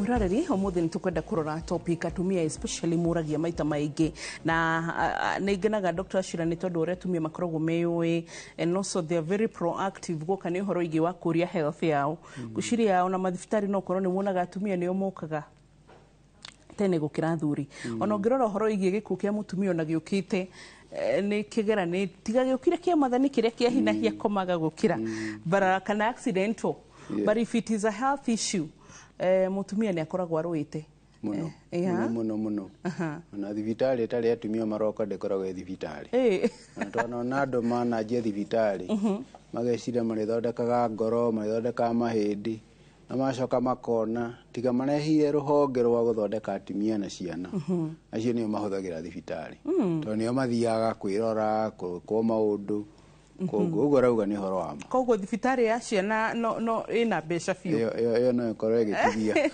Mwĩroreri, ũmũthĩ nĩ tũkwenda kũrora topic atumia especially mũragia maita maingĩ, na nĩ ngenaga, Dr. Ashira, nĩ tondũ ũrĩa atumia makoragwo meyũĩ and also they are very proactive guoka nĩ ũhoro wĩgiĩ wa kũria health yao. Ngwĩciria ona mathibitarĩ no ũkorwo nĩ muonaga atumia nĩo mokaga tene gũkĩra athuri. Ona ũngĩrora ũhoro wĩgiĩ gĩkuũ kĩa mũtumia ona gĩũkĩte, nĩ kĩgera nĩ tiga gĩũkire kĩa mathani kĩrĩa kĩa hinahi akomaga gũkĩra bara kana accidental. But if it is a health issue, mũtumia nĩ akoragwo arũĩte mũno. Yeah. Mũno mũno mũno. Ona thibitarĩ ĩtarĩ atumia maroka ndĩkoragwo ĩ thibitarĩ. Ona twanona andũ mananjia thibitarĩ mageciria marĩthondekaga ngoro, marĩthondekaga mahĩndĩ, na macoka makona tiga marehire rũhonge rwa gũthondeka atumia na ciana, acio nĩo mahũthagĩra thibitarĩ tondũ nĩo mathiaga kwĩrora gwĩkwo maũndũ. Koguo ũguo arauga nĩ ũhoro wa ma. Koguo thibitarĩ ya ciana no ĩna mbeca biũ. Ĩyo no ĩkorwo ĩgĩtigia.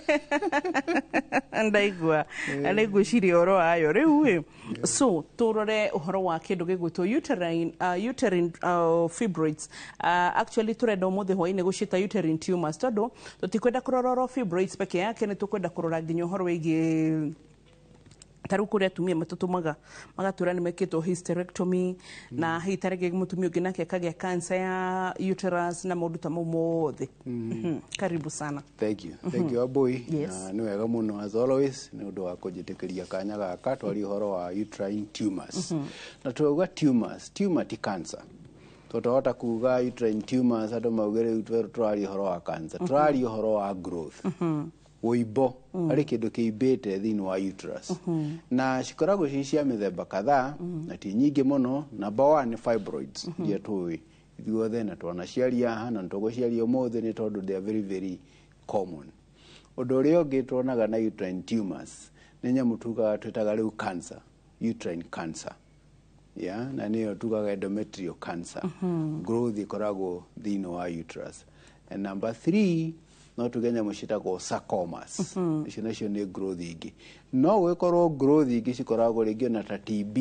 Ndaigua nĩ ngwĩciria ũhoro wayo rĩu ĩ. So tũrore ũhoro wa kĩndũ gĩgwĩtwo uterine fibroids. Actually tũrenda ũmũthĩ hwainĩ gũciĩta uterine tumors tondũ tũtikwenda kũrora oro fibroids peke yake, nĩ tũkwenda kũrora nginya ũhoro wĩgiĩ ta rĩu kũrĩ atumia matũtũmaga magatwĩra nĩ mekĩtwo hysterectomy, na hihi ta rĩngĩ mũtumia ũngĩ nake akagĩa cancer ya uterus na maũndũ ta mau mothe. Karibu sana. Thank you, thank you, Abui. Yes. Na nĩ wega mũno as always nĩ ũndũ wa kũnjĩtĩkĩria kanya gaka twarie ũhoro wa uterine tumors. Na twauga tumors, tumor ti cancer, tondũ twahota kuga uterine tumors andũ mauge rĩu tũraria ũhoro wa cancer. Tũraria ũhoro wa growth, wũimbo harĩ kĩndũ kĩimbĩte thĩinĩ wa uterus, na cikoragwo ci cia mĩthemba kadhaa na ti nyingĩ mũno. Number one nĩ fibroids iria tũĩ ithuothe na twanaciaria haha na nĩtũgũciaria ũmũthĩ nĩ tondũ they are very very common. Ũndũ ũrĩa ũngĩ tuonaga na uterine tumors nĩ nyamũ tugaga twĩtaga rĩu cancer, uterine cancer, yeah? Na nĩyo tugaga endometrial cancer, growth ĩkoragwo thĩinĩ wa uterus. And number three no tuge nyamũ ciĩtagwo sarcomas. Icio nacio nĩ growth ingĩ. No gũgĩkorwo growth ingĩ cikoragwo rĩngĩ ona ta TB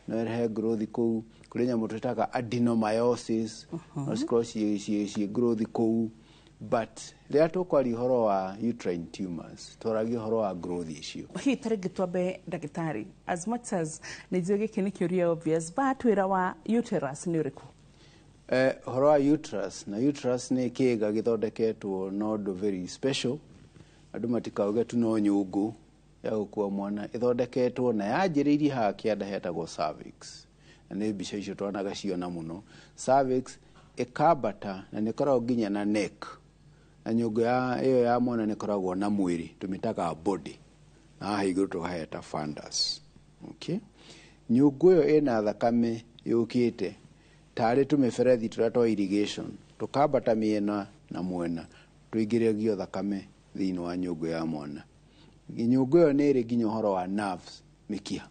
no ĩrehe growth kũu. Kũrĩ nyamũ twĩtaga adenomyosis, no cikorwo ciĩ growth kũu. But rĩrĩa tũkwaria ũhoro wa uterine tumors, twaragia ũhoro wa growth icio. Hihi ta rĩngĩ twambe, ndagĩtarĩ, as much as nĩ njũĩ gĩkĩ nĩ kĩũria obvious, but wĩra wa uterus nĩ ũrĩkũ? Ũhoro wa uterus, na uterus nĩ kĩga gĩthondeketwo na ũndũ very special. Andũ matikauge tu no nyũngũ ya gũkua mwana. Ĩthondeketwo na yanjĩrĩirie haha kĩanda hetagwo cervix, na nĩ mbica icio twanaga ciona mũno. Cervix ĩkambata na nĩ ĩkoragwo nginya na neck, na nyũngũ ya ĩyo ya mwana nĩ ĩkoragwo na mwĩrĩ tũmĩtaga body, na haha igũrũ tũkaheta fundus. Okay, nyũngũ ĩyo ĩna thakame yũkĩte tarĩ tũmĩberethi tũrĩa twa irrigation, tũkambata mĩena na mwena tũingĩragio thakame thĩinĩ wa nyũngũ ya mwana. Nyũngũ ĩyo nĩ ĩrĩ nginya ũhoro wa nerves, mĩkiha,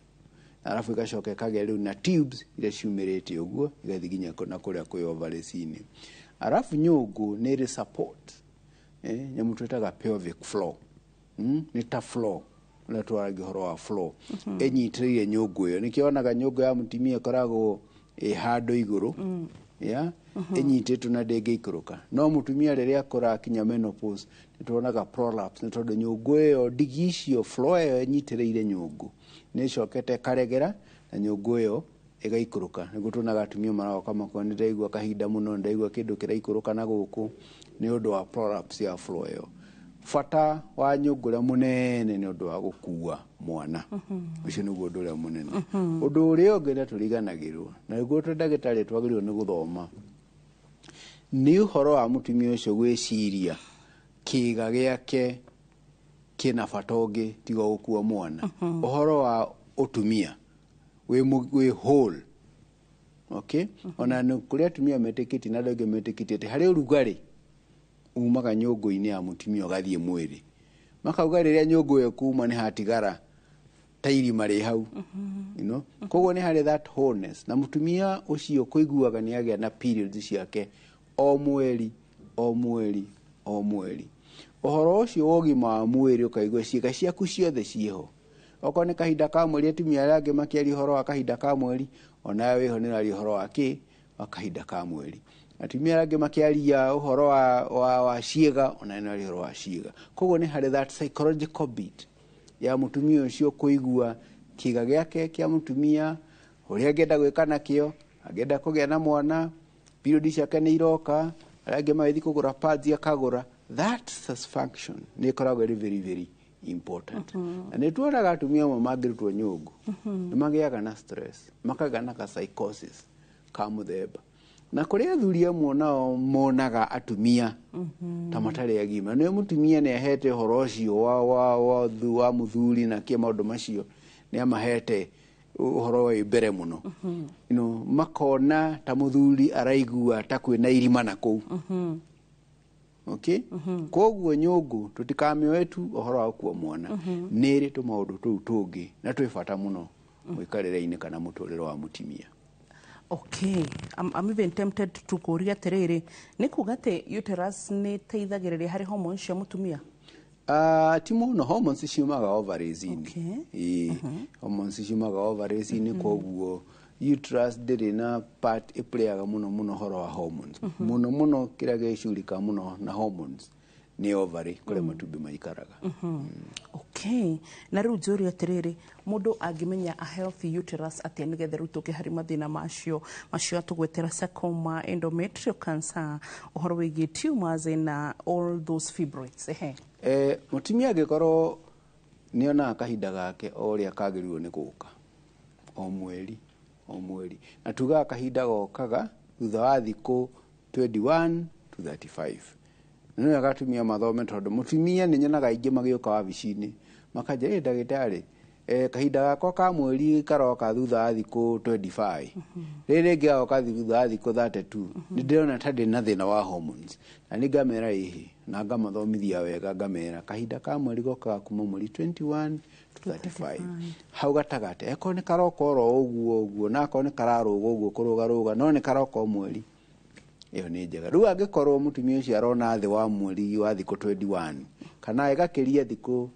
arabu ĩgacoka ĩkagĩa rĩu na tubes iria ciumĩrĩte ũguo igathiĩ nginya na kũrĩa kwĩ ovaries-inĩ. Arabu nyũngũ nĩ ĩrĩ support, nyamũ twĩtaga pelvic floor. Nĩ ta floor ũrĩa twaragia ũhoro wa floor ĩnyitĩrĩire nyũngũ ĩyo. Nĩkĩo wonaga nyũngũ ya mũtumia ĩkoragwo ĩ handũ igũrũ ya ĩnyitĩtwo na ndĩngĩikũrũka. No mũtumia rĩrĩa akũra akinya menopause nĩ tuonaga prolapse, nĩ tondũ nyũngũ ĩyo, ndigi icio, floor ĩyo ĩnyitĩrĩire nyũngũ nĩ ĩcokete ĩkaregera na nyũngũ ĩyo ĩgaikũrũka. Nĩguo tuonaga atumia maroka makoa nĩ ndaigua kahinda mũno, nĩ ndaigua kĩndũ kĩraikũrũka na gũkũ, nĩ ũndũ wa prolapse ya floor ĩyo. Bata wa nyũngũ ũrĩa mũnene nĩ ũndũ wa gũkua mwana. Ũcio nĩguo ũndũ ũrĩa mũnene. Ũndũ ũrĩa ũngĩ na tũriganagĩrwo na nĩguo twĩ ndagĩtarĩ twagĩrĩirwo nĩ gũthoma nĩ ũhoro wa mũtumia ũcio gwĩciria kĩga gĩake kĩna bata ũngĩ tiga gũkua mwana. Ũhoro wa ũtumia wĩ whole, okay? Ona nĩ kũrĩ atumia metĩkĩtie na andũ aingĩ metĩkĩtie atĩ harĩ ũrugarĩ umaga nyũngũ-inĩ ya mũtumia ũgathiĩ mwĩrĩ. Makauga rĩrĩa nyũngũ ĩyo kuma nĩ hatigara ta irima rĩ hau. Koguo nĩ harĩ that wholeness na mũtumia ũcio kũiguaga nĩ agĩa na periods ciake o mweri o mweri o mweri. Ũhoro ũcio wa ũgima wa mwĩrĩ, ũkaigua ciĩga ciaku ciothe ciĩho. Okorwo nĩ kahinda ka mweri, atumia arĩa angĩ makĩaria ũhoro wa kahinda ka mweri, onawe wĩho nĩ ũraria ũhoro wa kĩ wa kahinda ka mweri. Atumia arĩa angĩ makĩaria ũhoro wa ciĩga, ona nĩ aria ũhoro wa ciĩga. Koguo nĩ harĩ that psychological bit ya mũtumia ũcio kũigua kĩga gĩake kĩa mũtumia, ũrĩa angĩenda gwĩka nakĩo, angĩenda kũgĩa na mwana, period ciake nĩ iroka, arĩa angĩ magĩthiĩ kũgũra pads akagũra. That satisfaction nĩ ĩkoragwo ĩrĩ very very important. Na nĩ tuonaga atumia amwe mangĩrutwo nyũngũ nĩ magĩaga na stress, makagĩa na ka psychosis ka mũthemba. Na kũrĩ athuri amwe nao monaga atumia ta matarĩ agima. Nĩ mũtumia nĩ ahete ũhoro ũcio wa mũthuri na kĩ maũndũ macio, nĩ amahete ũhoro wĩ mbere mũno. You know, makona ta mũthuri araigua ta kwĩna irima na kũu. Okay? Koguo nyũngũ tũtikamĩoe tu ũhoro wa gũkua mwana, nĩ ĩrĩ tũmaũndũ tũu tũngĩ na twĩ bata mũno mũikarĩre-inĩ kana mũtũrĩre wa mũtumia. Okay, I'm even tempted to kũria atĩrĩrĩ, nĩ kuga atĩ uterus nĩ ĩteithagĩrĩria harĩ hormones cia mũtumia? Ti mũno, hormones ciumaga ovaries-inĩ. Ĩĩ, hormones ciumaga ovaries-inĩ, koguo uterus ndĩrĩ na part ĩplayaga mũno mũno ũhoro wa hormones. Mũno mũno kĩrĩa gĩcurika mũno na hormones nĩ ovary, kũrĩa matumbĩ maikaraga. Okay, na rĩu njũrie atĩrĩrĩ, mũndũ angĩmenya a healthy uterus atĩa nĩgetha rĩu tũke harĩ mathĩna macio atũgwetera sarcoma, endometrial cancer, ũhoro wĩgiĩ tumors and all those fibroids, ehe? Mũtumia angĩkorwo nĩ onaga kahinda gake o ũrĩa kagĩrĩirwo nĩ gũka o mweri o mweri, na tugaga kahinda gokaga thutha wa thikũ 21 to 35. Na nĩ wega atumia mathome, tondũ mũtumia nĩ nyonaga aingĩ magĩũka wabici-inĩ makanjĩra, "Ĩ ndagĩtarĩ, kahinda gakwa ka mweri karoka thutha wa thikũ 25, rĩrĩ rĩngĩ gagoka thutha wa thikũ 32, nĩ ndĩrona ta ndĩ na thĩna wa hormones." Na nĩ ngamera ĩhĩ, na ngamathomithia wega, ngamera kahinda ka mweri gokaga kuma mweri 21 to 35, hau gatagatĩ akorwo nĩ karoka oro ũguo ũguo, na akorwo nĩ kararũga ũguo kũrũgarũga, no nĩ karoka o mweri, ĩyo nĩ njega. Rĩu angĩkorwo mũtumia ũcio arona thĩ wa mweri wa thikũ 21 kana ĩgakĩria thikũ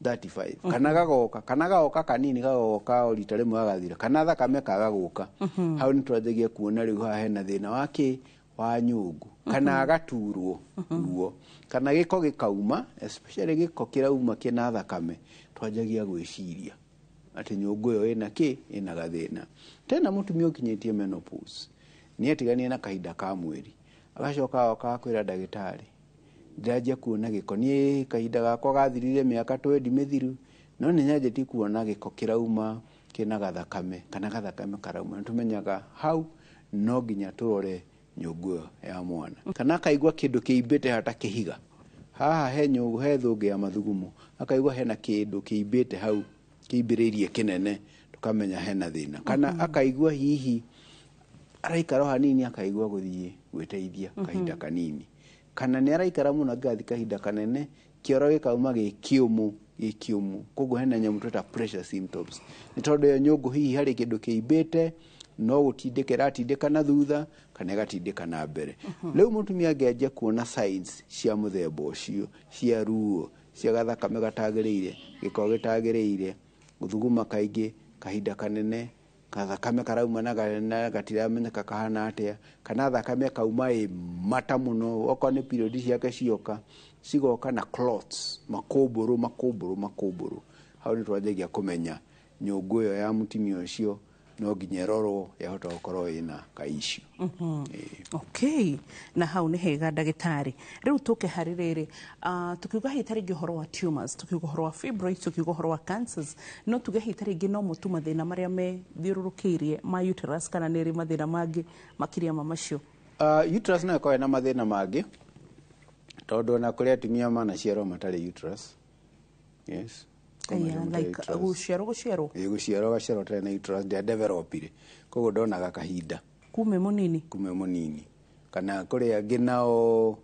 35, kana gagoka, kana gagoka kanini, gagoka o rita rĩmwe gagathira, kana thakame kaga gũka, hau nĩ twanjagia kuona rĩu haha hena thĩna wa kĩ wa nyũngũ, kana agaturwo ruo, kana gĩko gĩkauma, especially gĩko kĩrauma kĩna thakame, twanjagia gwĩciria atĩ nyũngũ ĩyo ĩna kĩ, ĩna gathĩna. Tena mũtumia ũkinyĩtie menopause nĩ atiganie na kahinda ka mweri, agacoka agoka akwĩra ndagĩtarĩ, "Ndĩranjia kuona gĩko, niĩ kahinda gakwa gathirire mĩaka 20 mĩthiru, no nĩ nyanjĩtie kuona gĩko kĩrauma kĩna gathakame, kana gathakame karauma." Nĩ tũmenyaga hau no nginya tũrore nyũngũ ĩyo ya mwana. Kana akaigua kĩndũ kĩimbĩte hata kĩhiga haha, he nyũngũ, he thũngĩ ya mathugumo, akaigua hena kĩndũ kĩimbĩte hau, kĩimbĩrĩirie kĩnene, tũkamenya hena thĩna. Kana akaigua hihi araikara o hanini akaigua gũthiĩ gwĩteithia kahinda kanini, kana nĩ araikara mũno angĩgathiĩ kahinda kanene, kĩoro gĩkauma gĩ kĩũmũ gĩ kĩũmũ, koguo hena nyamũ twĩta pressure symptoms, nĩ tondũ ĩyo nyũngũ hihi harĩ kĩndũ kĩimbĩte, no gũtindĩka ĩratindĩka na thutha kana ĩgatindĩka na mbere. Rĩu mũtumia angĩanjia kuona signs cia mũthemba ũcio, cia ruo, cia gathakame gatagĩrĩire, gĩko gĩtagĩrĩire, gũthuguma kaingĩ kahinda kanene, gathakame karauma na gatiramenyeka kahana atĩa, kana thakame kauma ĩ mata mũno, okorwo nĩ period ciake cioka cigoka na clots, makũmbũrũ makũmbũrũ makũmbũrũ, hau nĩ twanjagia kũmenya nyũngũ ĩyo ya mũtumia ũcio no nginya ĩrorwo yahota gũkorwo ĩna ka issue. Okay, na hau nĩ hega ndagĩtarĩ. Rĩu tũke harĩ rĩrĩ, tukiuga hihi ta rĩngĩ ũhoro wa tumors, tukiuga ũhoro wa fibroids, tukiuga ũhoro wa cancers, no tuge hihi ta rĩngĩ no mũtu mathĩna marĩa methiũrũrũkĩirie ma uterus, kana nĩ ĩrĩ mathĩna mangĩ makĩria ma macio? Uterus no ĩkorwo ĩna mathĩna mangĩ, tondũ ona kũrĩ atumia manaciarwo matarĩ uterus. Yes. Yeah, like gũciarwo gũciarwo? Ĩĩ, gũciarwo gaciarwo ũtarĩ na uterus, ndĩa developire, koguo ndonaga kahinda. Kume mũnini. Kume mũnini. Kana kũrĩ angĩ nao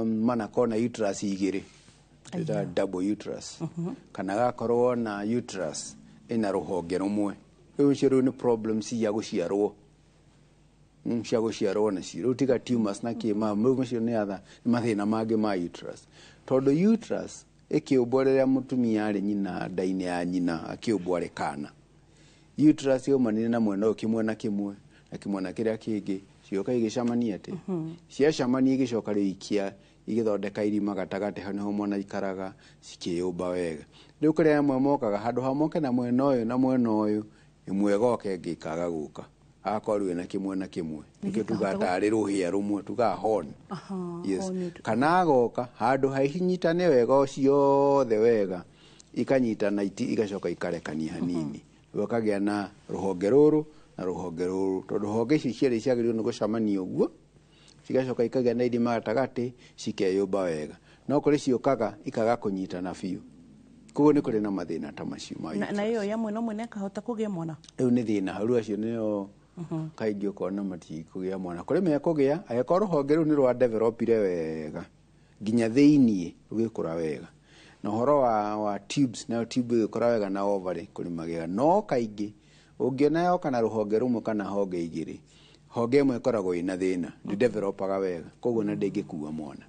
manakorwo na uterus igĩrĩ, ĩta double uterus, kana gakorwo na uterus ĩna rũhonge rũmwe. Rĩu icio rĩu nĩ problems cia gũciarwo, cia gũciarwo nacio. Rĩu tiga tumors na kĩ ma rĩu macio nĩ atha nĩ mathĩna mangĩ ma uterus, tondũ uterus ĩkĩũmbwo rĩrĩa mũtumia arĩ nyina nda-inĩ ya nyina, akĩũmbwo arĩ kana, uterus yaumanire na mwena ũyũ, kĩmwena kĩmwe na kĩmwena kĩrĩa kĩngĩ. Cioka igĩcemania atĩ ciacemania igĩcoka rĩu ikia igĩthondeka irima gatagatĩ, hau nĩho mwana aikaraga, cikĩyũmba wega. Rĩu kũrĩ amwe mokaga handũ ha moke na mwena ũyũ na mwena ũyũ, ĩmwe ĩgoka, ĩngĩ ĩkaga gũka, agakorwo rĩu ĩna kĩmwe na kĩmwe, nĩkĩo tugaga tarĩ rũhĩa rũmwe, tugaga horn. Yes. Horn. Kana agoka handũ ha inyitane wega o ciothe wega, ikanyitana iti igacoka ikarekania hanini, rĩu akagĩa na rũhonge rũrũ na rũhonge rũrũ, tondũ honge ici cierĩ ciagĩrĩirwo nĩ gũcemania ũguo, cigacoka ikagĩa na irima gatagatĩ, cikeyũmba wega. No kũrĩ ciũkaga ikaga kũnyitana biũ, koguo nĩ kũrĩ na mathĩna ta macio ma Na uterus. ĩyo ya mwena ũmwe nĩ akahota kũgĩa mwana? Rĩu nĩ thĩna hau, rĩu acio nĩo kaingĩ ũkona matikũgĩa mwana. Kũrĩ mekũgĩa angĩkorwo rũhonge rũu nĩ rwa developire wega nginya thĩiniĩ, rũgĩkũra wega, na ũhoro wa tubes, nayo tube ĩgĩkũra wega na ovary, kũrĩ magĩaga. No kaingĩ ũngĩona yoka na rũhonge rũmwe kana honge igĩrĩ, honge ĩmwe ĩkoragwo ĩna thĩna, ndĩdevelopaga wega, koguo na ndĩngĩkua mwana.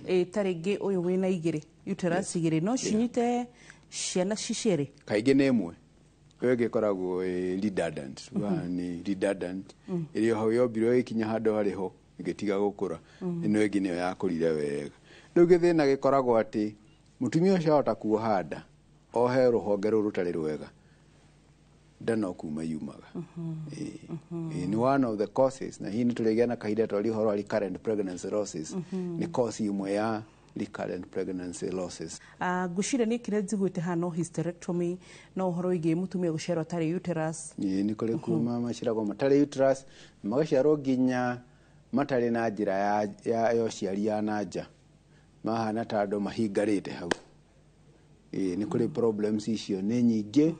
Ĩ ta rĩngĩ ũyũ wĩna igĩrĩ, uterus igĩrĩ, no cinyite ciana ci cierĩ? Kaingĩ nĩ ĩmwe, ĩyo ĩngĩ ĩkoragwo ĩ redundant. Tugaga nĩ redundant, ĩrĩa hau yombirwo ĩgĩkinya handũ harĩ ho ĩgĩtiga gũkũra, ĩno ĩngĩ nĩyo yakũrire wega. Rĩu gĩthĩna gĩkoragwo atĩ mũtumia ũcio ahota kuoha nda, ohe rũhonge rũu rũtarĩ rwega, nda no kuma yumaga. Ĩĩ. Ĩĩ, nĩ one of the causes, na hihi nĩ tũrĩgĩa na kahinda twarie ũhoro wa recurrent pregnancy losses. Nĩ cause ĩmwe ya recurrent pregnancy losses. Ngwĩciria niĩ kĩrĩa njiguĩte haha no hysterectomy, no ũhoro wĩgiĩ mũtumia gũciarwo atarĩ uterus. Ĩĩ, nĩ kũrĩ kuma maciaragwo matarĩ uterus, magaciarwo nginya matarĩ na njĩra ya ũciari ya na nja, mahana ta andũ mahingarĩte hau. Ĩĩ, nĩ kũrĩ problems icio nĩ nyingĩ,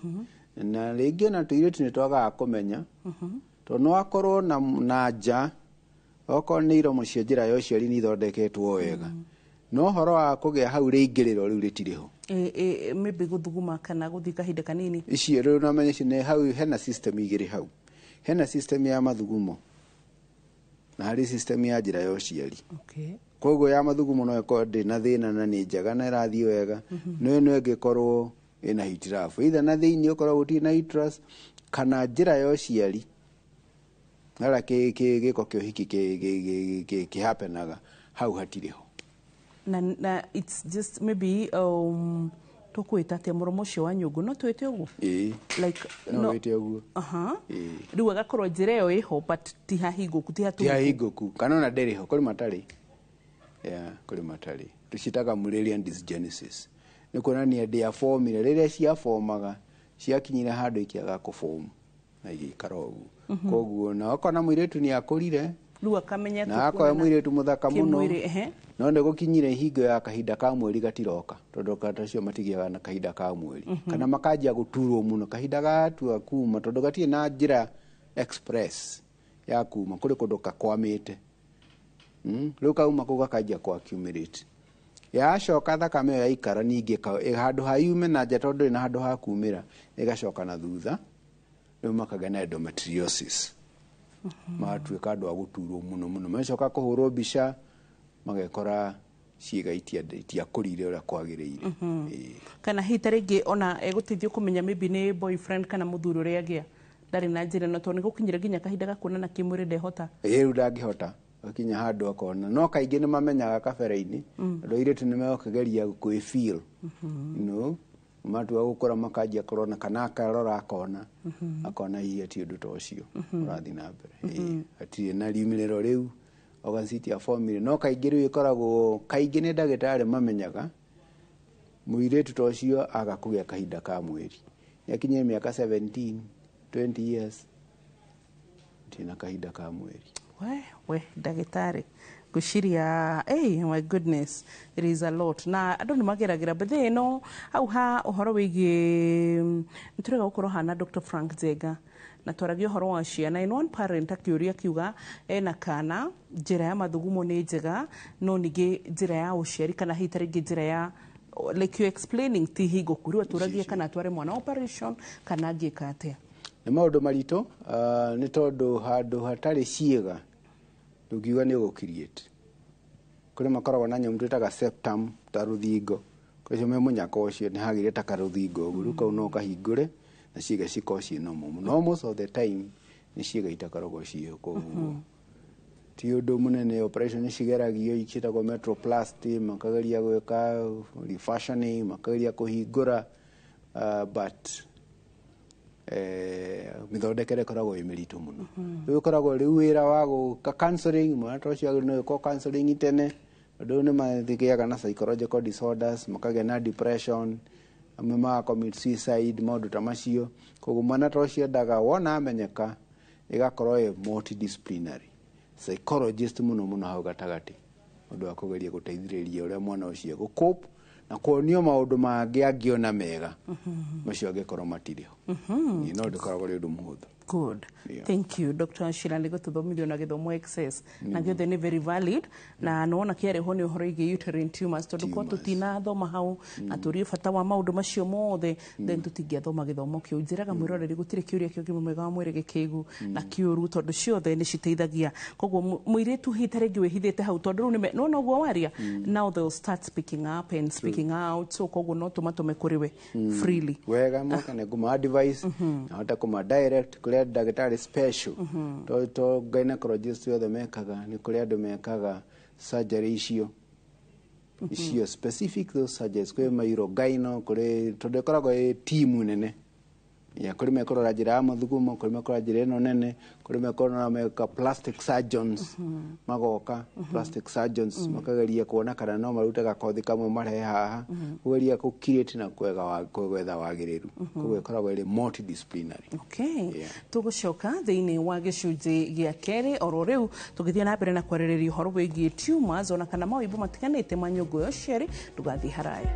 na rĩngĩ ona tũirĩtu nĩ twagaga kũmenya, tondũ no akorwo na nja, okorwo nĩ iromo cia njĩra ya ũciari nĩ ithondeketwo wega, no ũhoro wa kũgĩa hau rĩingĩrĩro rĩu rĩtirĩ ho. Maybe gũthuguma kana gũthiĩ kahinda kanini. Icio rĩu namenya icio nĩ hau hena system igĩrĩ, hau hena system ya mathugumo na harĩ system ya njĩra ya ũciari. Koguo ya mathugumo no ĩkorwo ndĩ na thĩna na nĩ njega na ĩrathiĩ wega, no ĩno ĩngĩkorwo ĩna hitilafu either na thĩinĩ ũkorwo gũtirĩ na uterus kana njĩra ya ũciari harĩa gĩko kĩa ũhiki kĩhapenaga, hau hatirĩ ho. Na it's just maybe tũkwĩta atĩa, mũromo ũcio wa nyũngũ, no twĩte ũguo? Ĩĩ. Like no wĩte ũguo. Ĩĩ. Rĩu agakorwo njĩra ĩyo ĩho but ti hahingũku, ti ti hatungu. Hahingũku kana ona ndĩrĩ ho, kũrĩ matarĩ, yeah, kũrĩ matarĩ, tũciĩtaga Mullerian dysgenesis, nĩ kuonania ndĩaformire rĩrĩa ciaformaga, ciakinyire handũ ikĩaga kũform na igĩikara ũguo. Koguo na okona mũirĩtu nĩ akũrire Rĩu akamenya na akoya mũirĩtu mũthaka mũno, kĩmwĩrĩ, ehe. no nĩ gũkinyire hingo ya kahinda ka mweri gatiroka, tondũ kata acio matigĩaga na kahinda ka mweri, kana makanjia gũturwo mũno kahinda gatua kuma, tondũ gatirĩ na njĩra express ya kuma, kũrĩ kũndũ kakwamĩte. Rĩu kauma kũu gakanjia kũ accumulate, yacoka thakame ĩyo yaikara ningĩ handũ ha yume na nja, tondũ ndĩrĩ na handũ ha kumĩra, ĩgacoka na thutha, rĩu makagĩa na endometriosis, magatuĩka andũ a gũturwo mũno mũno, macoka kũhũrwo mbica magekora ciĩga itiakũrire ũrĩa kwagĩrĩire. Ĩĩ. Kana hihi ta rĩngĩ ona egũteithio kũmenya maybe nĩ boyfriend kana mũthuri ũrĩa agĩa ndarĩ na njĩra ĩno, tondũ nĩ gũkinyire nginya kahinda ga kuonana kĩmwĩrĩ ndehota. Ĩĩ, rĩu ndangĩhota, akinya handũ akona, no kaingĩ nĩ mamenyaga kabere-inĩ, tondũ airĩtu nĩ megũkĩgeria kwĩ feel, matua gũkũra makanjia kũrona kana akarora akona hihi ti ũndũ ta ũcio ũrathiĩ na mbere. Ĩĩ, hatirĩ na riumĩrĩro rĩu, organs itiaformire. No kaingĩ rĩu ĩkoragwo kaingĩ nĩ ndagĩtarĩ mamenyaga mũirĩtu ta ũcio aga kũgĩa kahinda ka mweri, nĩ akinyire mĩaka 17, 20 years, ndirĩ na kahinda ka mweri. We ndagĩtarĩ, ngwĩciria, hey, my goodness, it is a lot na andũ nĩ mageragĩra bethe ĩno hau ha ũhoro wĩgiĩ. Nĩ tũrega gũkorwo hana Dr. Frank Njenga na twaragia ũhoro wa ciana, in one parent akĩũria akiuga ena kana njĩra ya mathugumo nĩ njega, no ningĩ njĩra ya ũciari kana hihi ta rĩngĩ njĩra ya like you explaining ti hingũku, rĩu atũragie kana atware mwana operation kana angĩka atĩa? Nĩ maũndũ maritũ, nĩ tondũ handũ hatarĩ ciĩga ndũngiuga nĩ ũgũ create. Kũrĩ makoragwo na nyamũ twĩtaga septum, ta rũthingo, kũrĩ me mũnyaka ũcio nĩ hagĩrĩre ta karũthingo ũguo, rĩu kau no ũkahingũre na ciĩga cikorwo ciĩ normal. No most of the time Nĩ ciĩga itakoragwo ciĩho, koguo ti ũndũ mũnene. Operation nĩ cigeragio ciĩtagwo metroplasty, makageria gwĩka refashioning, makageria kũhingũra, but mĩthondekere ĩkoragwo ĩ mĩritũ mũno. Rĩu ĩkoragwo rĩu wĩra wa gũka counseling mwana ta ũcio, agĩrĩirwo nĩ gwĩkwo counseling tene, tondũ rĩu nĩ magĩaga na psychological disorders, makagĩa na depression, amwe maga commit suicide, maũndũ ta macio. Koguo mwana ta ũcio endaga wona amenyeka, ĩgakorwo ĩ multidisciplinary, psychologist mũno mũno hau gatagatĩ, ũndũ wa kũgeria gũteithĩrĩria ũrĩa mwana ũcio gũcope na kuonio maũndũ mangĩ angĩona mega macio angĩkorwo matirĩ ho. Ĩĩ, no ndũkoragwo ũrĩ ũndũ mũhũthũ. Good. Yeah. Thank you, Dr. Shira, nĩ gũtũthomithio na gĩthomo excess na gĩothe nĩ very valid, na nĩwona kĩarĩho nĩ ũhoro ĩgiĩ uterine tumors, tondũ korwo Tumors. Tũtinathoma hau na tũrie bata wa maũndũ macio mothe, then tũtingĩathoma gĩthomo kĩu. Njĩraga mwĩroreri gũtirĩ kĩũria kĩa ũgima mwega wa mwĩrĩ gĩkĩgu na kĩũru, tondũ ciothe nĩ citeithagia. Koguo mũirĩtu hihi ta rĩngĩ wĩhithĩte hau, tondũ rĩu nĩwona ũguo waria, now they'll start speaking up and speaking out, so koguo no tũmatũme kũrĩ we freely. Wega moka nĩ ngũma advice, nahota kũma direct kũrĩa ndagĩtarĩ special, to gynecologist othe mekaga, nĩ kũrĩ andũ mekaga surgery icio specific, those surgeries, kwĩ maurogyno, kũrĩ, tondũ ĩkoragwo ĩ timu nene ya kũrĩ mekũrora njĩra ya mathugumo, kũrĩ mekũrora njĩra ĩno nene, kũrĩ mekũrora meka plastic surgeons, magoka plastic surgeons makageria kuona kana no marute gakothi kamwe marehe haha, kũgeria kũ create na kwega wa gwetha wagĩrĩru. Koguo ĩkoragwo ĩrĩ multidisciplinary. Okay. Yeah. Tũgũcoka thĩinĩ wa gĩcunjĩ gĩa kerĩ oro rĩu, tũgĩthiĩ na mbere na kwarĩrĩria ũhoro wĩgiĩ tumors ona kana mawimbo matiganĩte ma nyũngũ ya ũciari. Ndũgathiĩ haraya.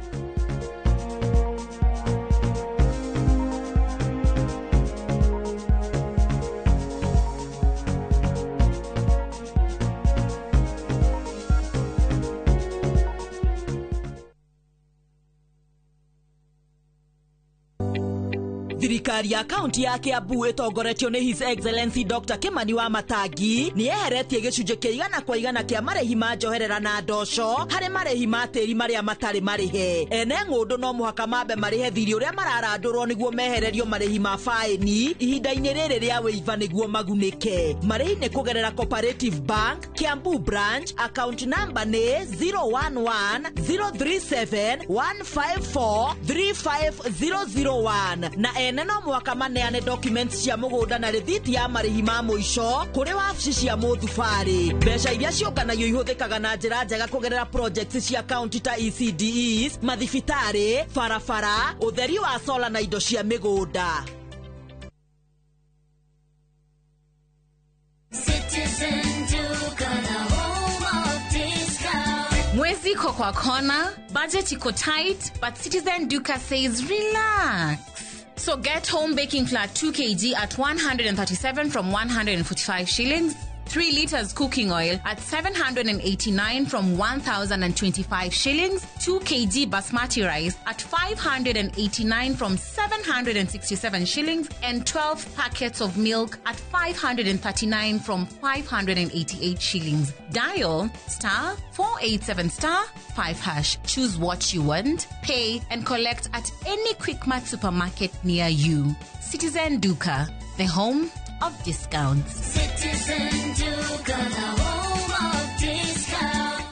Thirikari ya kaunti ya Kiambu ĩtongoretio nĩ His Excellency Dr. Kimani wa Matangi nĩ yeheretie gĩcunjĩ kĩa 100% kĩa marĩhi ma njoherera na ndoco harĩ marĩhi ma tĩri marĩa matarĩ marĩhe. Ene ng'ũndũ no mũhaka mambe marĩhe thirĩ ũrĩa mararandũrwo nĩguo mehererio marĩhi ma faĩni ihinda-inĩ rĩrĩ rĩa wĩiva nĩguo magunĩke. Marĩhi nĩ kũgerera Cooperative Bank Kiambu branch, account number nĩ 011 037 154 35001, na ene no mũhaka maneane documents cia mũgũnda na rĩthiti ya marĩhi ma mũico kũrĩ wabici cia mũthubarĩ. Mbeca iria ciũnganagio ihũthĩkaga na njĩra njega kũgerera projects cia kaunti ta ECDEs, mathibitarĩ, barabara, ũtheri wa sola na indo cia mĩgũnda. Citizen Duka, the home of discount. Mwezi iko kwa kona, budget iko tight, but Citizen Duka says relax. So get home baking flour 2 kg at 137 from 145 shillings, 3 liters cooking oil at 789 from 1,025 shillings, 2 kg basmati rice at 589 from 767 shillings, and 12 packets of milk at 539 from 588 shillings. Dial star 487 star 5 hash. Choose what you want, pay, and collect at any Quickmart supermarket near you. Citizen Duka, the home of discounts. Citizen Duka, the home of discount.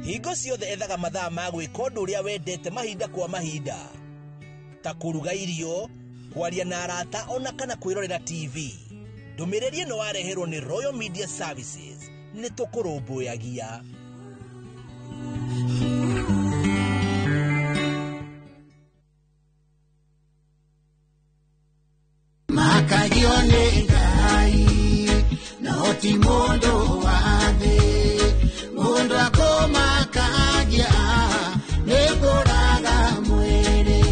Hingo ciothe ethaga mathaa ma gwĩka ũndũ ũrĩa wendete mahinda kwa mahinda, ta kũruga irio, kwaria na arata ona kana kwĩrorera TV. Ndũmĩrĩri ĩno wareherwo nĩ Royal Media Services. Nĩ tũkũrũmbũyagia. Makagio nĩ Ngai no ti mũndũ wa thĩ, mũndũ akũmakagia nĩ kũraga mwĩrĩ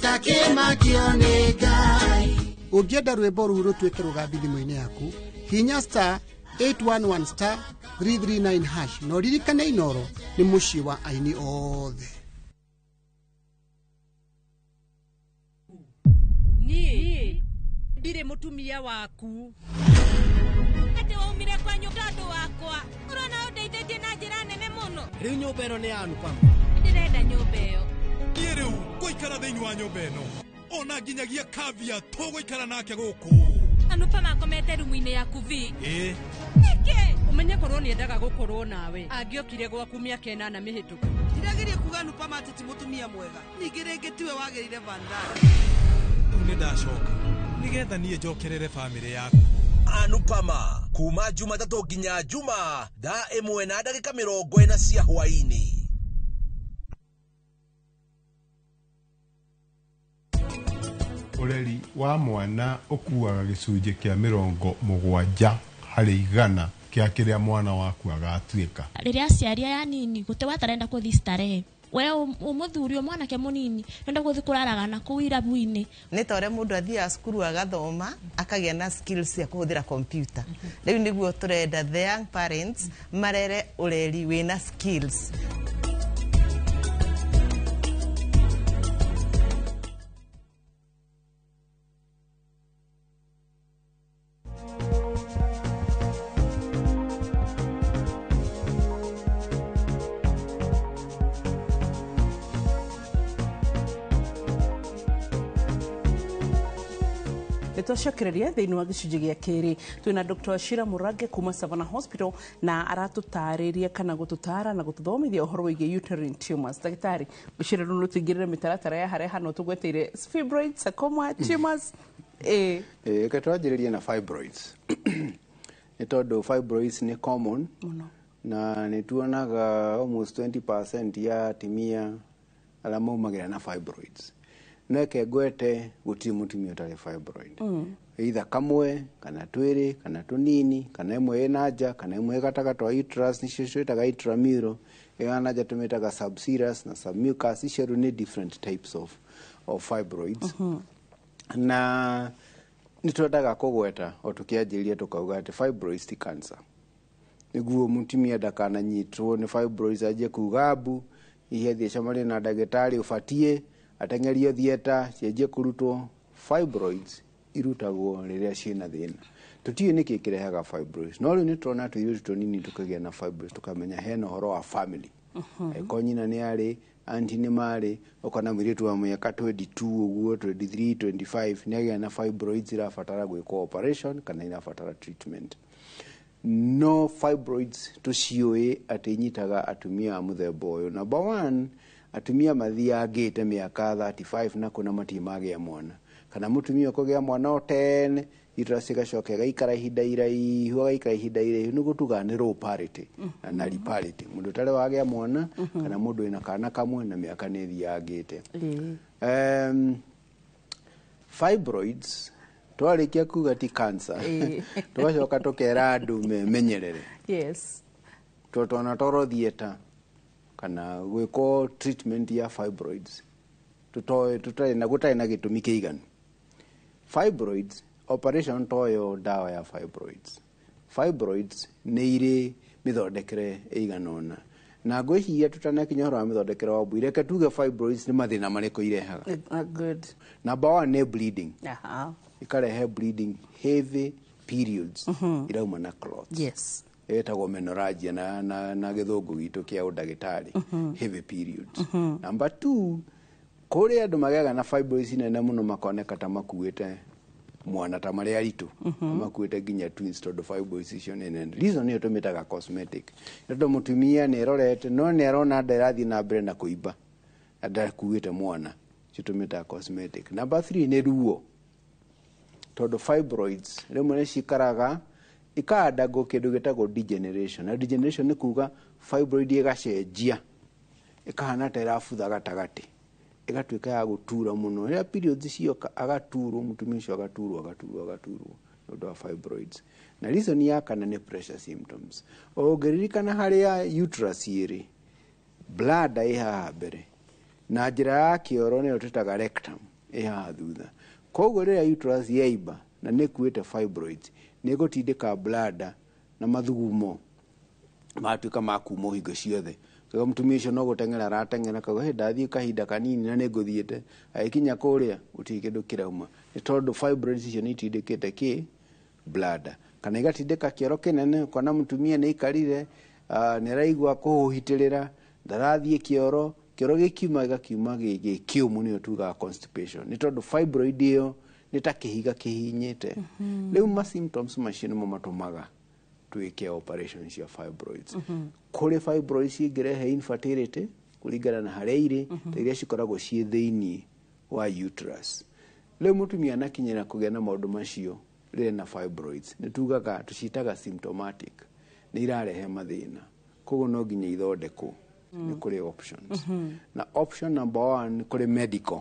takĩmakio nĩ Ngai. Ũngĩenda rwĩmbo rũu rũtuĩke rũgambi thimũ-inĩ yaku, hinya star 811 star 339 hash, na ũririkane Inoro nĩ mũciĩ wa aini othe. Niĩ ndirĩ mũtumia waku. Atĩ waumire kwa nyũmba andũ wakwa, ũrona ũndeithĩtie na njĩra nene mũno. Rĩu nyũmba ĩno nĩ ya Anupama. Ndĩrenda nyũmba ĩyo. Niĩ rĩu ngũikara thĩinĩ wa nyũmba ĩno ona nginyagia kavia tũgũikara nake gũkũ. Anupama akomete rumu-inĩ yaku vi. Ĩĩ. Nĩkĩ? Ũmenye korwo nĩendaga gũkorwo nawe angĩokire gwaku mĩaka 8 mĩhĩtũku. Ndirageria kuga Anupama atĩ ti mũtumia mwega, ningĩ rĩngĩ tiwe wagĩrĩire Vandana. Rĩu nĩ ndacoka nĩgetha niĩ njokerere bamĩrĩ yaku. Anupama kuma Jumatatũ nginya Juma thaa 1:40 cia hwaĩ-inĩ. Ũreri wa mwana ũkuaga gĩcunjĩ kĩa 70 harĩ igana kĩa kĩrĩa mwana waku agatuĩka. Rĩrĩa aciari aya anini gũte watarenda kũthi starehe, we ũmũthuri o mwanake mũnini nenda gũthi kũraraga na kũu irabu-inĩ. Nĩ ta ũrĩa mũndũ athiaga cukuru agathoma akagĩa na skills cia kũhũthĩra computer. Rĩu nĩguo tũrenda the young parents marere ũreri wĩna skills. Twacokereria thĩinĩ wa gĩcunjĩ gĩa kerĩ twĩna Dr. Shira Murange kuma Savannah Hospital na aratũtarĩria kana gũtũtara na gũtũthomithia ũhoro wĩgiĩ uterine tumors. Ndagĩtarĩ, ngwĩciria rĩu nĩtũingĩrĩre mĩtaratara ya harĩa hano tũgweteire fibroids, sarcoma, tumors. Reke twanjĩrĩrie na fibroids nĩ tondũ fibroids nĩ common mũno na nĩ tuonaga almost 20% ya atumia arĩa maumagĩra na fibroids. No reke ngwete gũtirĩ mũtumia ũtarĩ fibroid. Either kamwe kana twĩrĩ kana tũnini kana ĩmwe ĩna nja kana ĩmwe ĩ gatagatĩ wa uterus, nĩcio twĩtaga intramural, ĩyo na nja tũmĩtaga subserous na submucous. Icio rĩu nĩ different types of fibroids. Na nĩ twendaga kũgweta o tũkĩanjĩrĩria tũkauga atĩ fibroids ti cancer, nĩguo mũtumia ndakananyitwo nĩ fibroids anjie kuga mbu, hihi athiĩ acemanie na ndagĩtarĩ ũbatiĩ ateng'erio theatre cianjie kũrutwo. Fibroids irutagwo rĩrĩa ciĩna thĩna. Tũtiũĩ nĩkĩ kĩrehaga fibroids, no rĩu nĩ tũrona tũirĩtu tũnini tũkĩgĩa na fibroids tũkamenya hena ũhoro wa family. Angĩkorwo nyina nĩ arĩ, auntie nĩ marĩ, ũkona mũirĩtu wa mĩaka 22 ũguo 23 25 nĩ agĩa na fibroids irabatara gwĩkwo operation kana irabatara treatment. No fibroids tũciũĩ atĩ inyitaga atumia a mũthemba ũyũ. Number one, atumia mathiangĩte mĩaka 35 na kũna matirĩ magĩa mwana, kana mũtumia ũkũgĩa mwana o tene uterus ĩgacoka ĩgaikara ihinda iraihu agaikara ihinda iraihu, nĩguo tugaga nĩ low parity na null parity, mũndũ ũtarĩ wagĩa mwana kana mũndũ wĩna kana kamwe na mĩaka nĩ ĩthiangĩte. Fibroids twarĩkia kuga ti cancer, tũgacoka tũkera andũ memenyerere. Yes. Tondũ toro theatre kana gwĩkwo treatment ya fibroids tũtarĩ na gũtarĩ na gĩtũmi kĩiganu. Fibroids operation toyo ndawa ya fibroids. Fibroids nĩ irĩ mĩthondekere ĩigana ũna, na ngwĩciria tũtanakinya ũhoro wa mĩthondekere wa mbui, reke tuge fibroids nĩ mathĩna marĩkũ irehaga. Good. Number one nĩ bleeding. Ikarehe bleeding, heavy periods irauma na clots. Yes. Ĩtagwo menorrhagia na gĩthũngũ gitũ kĩa ũndagĩtarĩ, heavy periods. Number two, kũrĩ andũ magĩaga na fibroids nene mũno makoneka ta makuĩte mwana ta marĩ aritũ, makuĩte nginya twins tondũ fibroids icio nĩ nene. Reason nĩyo tũmĩtaga cosmetic, tondũ mũtumia nĩ erorete no nĩ arona nda ĩrathiĩ na mbere na kũimba na ndakuĩte mwana, icio tũmĩtaga cosmetic. Number three nĩ ruo, tondũ fibroids rĩmwe nĩ cikaraga ikaandagwo kĩndũ gĩtagwo degeneration, na degeneration nĩ kuga fibroid ĩgacenjia ĩkahana ta ĩrabutha gatagatĩ, ĩgatuĩka ya gũtura mũno. Rĩrĩa periods cioka agaturwo, mũtumia ũcio agaturwo agaturwo agaturwo nĩ ũndũ wa fibroids. Na reason ya kana nĩ pressure symptoms. Ũngĩririkana harĩa uterus ĩrĩ, bladder ĩ haha mbere na njĩra ya kĩoro nĩyo twĩtaga rectum ĩ haha thutha. Koguo rĩrĩa uterus yaimba na nĩ ĩkuĩte fibroids, nĩ ĩgũtindĩka bladder na mathugumo matuĩka ma kuma hingo ciothe. Koguo mũtumia ũcio no gũteng'era arateng'era, kauga hĩ ndathiĩ kahinda kanini na nĩ ngũthiĩte, agĩkinya kũrĩa gũtirĩ kĩndũ kĩrauma, nĩ tondũ fibroids icio nĩ itindĩkĩte kĩ bladder kana igatindĩka kĩoro kĩnene. Ũkona mũtumia nĩ aikarire, nĩ araigua kũhũhitĩrĩra, ndarathiĩ kĩoro, Kĩoro gĩkiuma gĩgakiuma gĩ kĩũmũ, nĩyo tugaga constipation, nĩ tondũ fibroid ĩyo nĩ ta kĩhiga kĩhihinyĩte. Rĩu ma symptoms macio nĩmo matũmaga twĩke operation cia fibroids. Kũrĩ fibroids cingĩrehe infertility kũringana na harĩa irĩ, ta iria cikoragwo ciĩ thĩiniĩ wa uterus. Rĩu mũtumia anakinyĩra kũgĩa na maũndũ macio rĩrĩa na fibroids, nĩ tugaga tũciĩtaga symptomatic, nĩ irarehe mathĩna, koguo no nginya ithondekwo. Nĩ kũrĩ options, na option number one nĩ kũrĩ medical.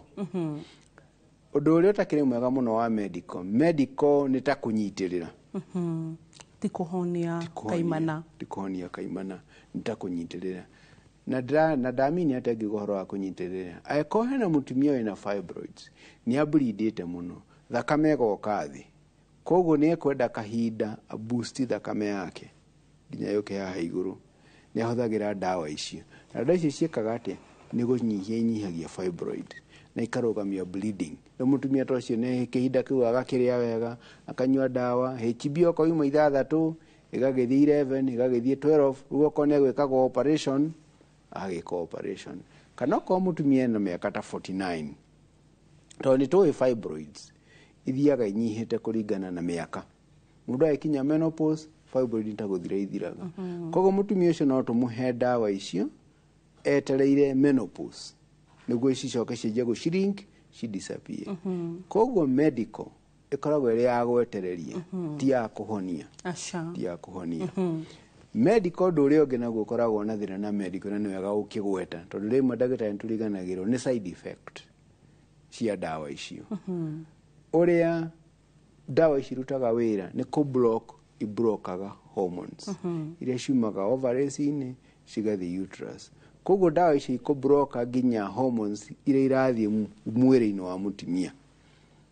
Ũndũ ũrĩa ũtakĩrĩ mwega mũno wa medical nĩ ta kũnyitĩrĩra. Ti kũhonia kaimana. Ti kũhonia kaimana, nĩ ta kũnyitĩrĩra. Na ndamini atĩa ngiuga ũhoro wa kũnyitĩrĩra, angĩkorwo hena mũtumia wĩna fibroids, nĩ ableedĩte mũno, thakame ĩgoka thĩ, koguo nĩ ekwenda kahinda aboost thakame yake nginya yũke haha igũrũ. Nĩ ahũthagĩra ndawa icio, na ndawa icio ciĩkaga atĩa? Nĩ kũnyihia inyihagia fibroid na ikarũgamia bleeding. Rĩu mũtumia ta ũcio nĩ kĩhinda kĩu agakĩrĩa wega, akanyua ndawa, HB okorwo yuma 6 ĩgagĩthiĩ 11, ĩgagĩthiĩ 12. Rĩu okorwo nĩ egwĩkagwo operation, agĩka operation. Kana okorwo mũtumia ena mĩaka ta 49, tondũ nĩ tũĩ fibroids ithiaga inyihĩte kũringana na mĩaka, mũndũ agĩkinya menopause fibroid nĩ ta gũthira ithiraga. Koguo mũtumia ũcio no tũmũhe ndawa icio etereire menopause nĩguo cicoke cianjie gũ shrink, ci disappear. Koguo medical ĩkoragwo ĩrĩ ya gwetereria, ti ya kũhonia. Aca. Ti ya kũhonia. Medical, ũndũ ũrĩa ũngĩ naguo ũkoragwo na thĩna na medical, na nĩ wega ũkĩgweta tondũ rĩmwe ndagĩtarĩ nĩtũriganagĩrwo nĩ side effect cia ndawa icio. Ũrĩa ndawa ici irutaga wĩra nĩ kũ block iblokaga hormones iria ciumaga ovaries-inĩ cigathiĩ uterus. Koguo ndawa ici ikũbloka nginya hormones iria irathiĩ mwĩrĩ-inĩ wa mũtumia.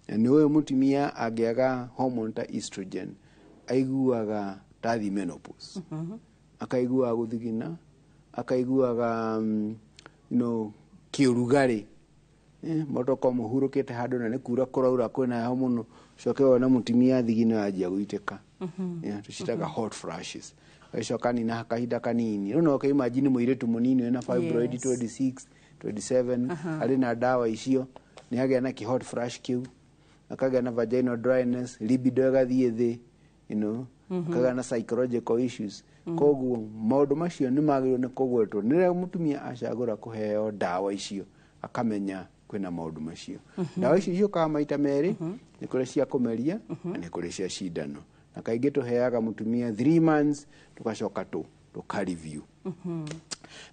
Na nĩ ũyũ mũtumia angĩaga hormone ta estrogen, aiguaga tathiĩ menopause, akaiguaga gũthigina, akaiguaga kĩũrugarĩ, motoko mũhurũkĩte handũ na nĩ kura kũraura kwĩna heho mũno, ũcoke wona mũtumia thigino yanjia gũitĩka. Yeah, tũcitaga hot flashes. Agĩcoka nina kahinda kanini. Rĩu no ũkĩimagine mũirĩtu mũnini wĩna fibroid 26 27, arĩ na ndawa icio, nĩ agĩa na kĩ hot flash kĩu, akagĩa na vaginal dryness, libido ĩgathiĩ thĩ, akagĩa na psychological issues. Koguo maũndũ macio nĩ magĩrĩirwo nĩ kũgwetwo nĩrĩa mũtumia acagũra kũheo ndawa icio, akamenya kwĩna maũndũ macio. Ndawa icio ciũkaga maita merĩ, nĩ kũrĩ cia kũmeria na nĩ kũrĩ cia cindano, na kaingĩ tũheaga mũtumia 3 months, tũgacoka tũka review.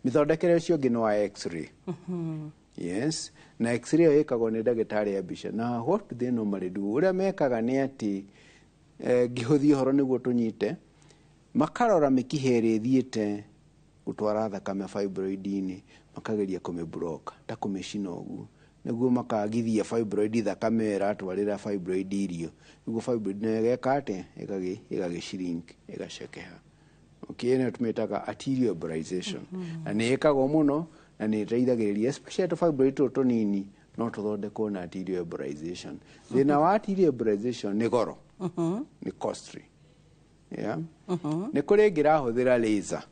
Mĩthondekere ũcio ũngĩ nĩ wa x-ray. Yes, na x-ray ĩyo ĩkagwo nĩ ndagĩtarĩ ya mbica. Na what do they normally do? Ũrĩa mekaga nĩ atĩ, ngĩhũthia ũhoro nĩguo tũnyite, makarora mĩkiha ĩrĩa ĩthiĩte gũtwara thakame fibroid-inĩ, makageria kũmĩblock, ta kũmĩcina ũguo, nĩguo makagithia fibroid thakame ĩyo ĩratwarĩra fibroid irio, nĩguo fibroid nayo ĩgeka atĩa? Ĩgagĩ shrink, ĩgacekeha. Okay, ĩno tũmĩtaga arterial embolization, na nĩ ĩkagwo mũno na nĩ ĩteithagĩrĩria, especially tũ fibroid tũtũ tũnini no tũthondekwo na arterial embolization. Thĩna wa arterial embolization nĩ goro, nĩ costly. Yeah. Nĩ kũrĩ ĩngĩ ĩrahũthĩra laser.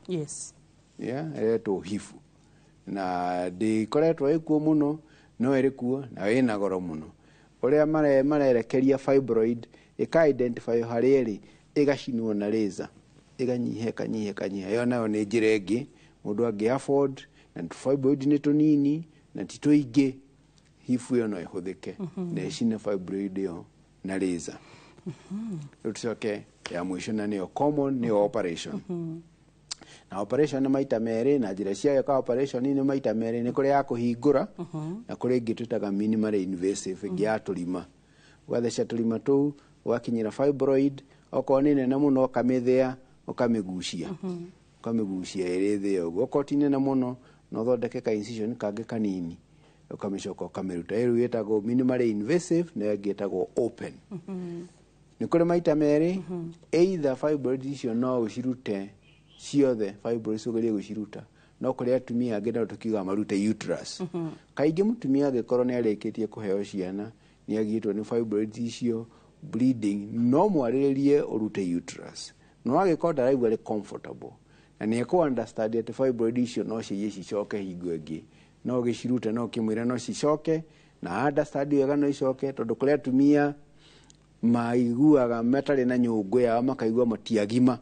Yeah, ĩretwo HIFU, na ndĩkoretwo ĩkuo mũno, no ĩrĩ kuo na ĩna goro mũno. Ũrĩa marerekeria fibroid ĩka identify harĩa ĩrĩ, ĩgacinwo na laser, ĩganyiha, ĩkanyiha, ĩkanyiha. Ĩyo nayo nĩ njĩra ĩngĩ mũndũ angĩ afford, na fibroid nĩ tũnini na ti tũingĩ, HIFU ĩyo no ĩhũthĩke na ĩcine fibroid ĩyo na laser. Rĩu tũcoke ya mũico, na nĩyo common, nĩyo operation. Na operation nĩ maita merĩ, na njĩra cia gwĩka operation nĩ maita merĩ: nĩ kũrĩ ya kũhingũra na kũrĩ ĩngĩ twĩtaga minimally invasive, ĩngĩ ya tũrima. Ũgatheca tũrima tũu, ũgakinyĩra fibroid, okorwo nĩ nene mũno ũkamĩthĩa, ũkamĩgucia, ũkamĩgucia ĩrĩ thĩ ũguo. Okorwo ti nene mũno, no ũthondeke ka incision kangĩ kanini, ũkamĩcoka ũkamĩruta. Ĩrĩu ĩtagwo minimally invasive, na ĩyo ĩngĩ ĩtagwo open. Nĩ kũrĩ maita merĩ, either fibroid icio no ũcirute ciothe, fibroids ũgerie gũciruta, no kũrĩ atumia angĩ nao tũkiuga marute uterus. Kaingĩ mũtumia angĩkorwo nĩ arĩkĩtie kũheo ciana, nĩ agĩtwo nĩ fibroids icio, bleeding, no mwarĩrĩrie ũrute uterus, no angĩkorwo ndaraigua arĩ comfortable na nĩ ekũ understand atĩ fibroid icio no ciiye cicoke hingo ĩngĩ, No ũgĩcirute no ũkĩmwĩre no cicoke na understand wega no icoke, tondũ kũrĩ atumia maiguaga matarĩ na nyũngũ yao, makaigua matiagima,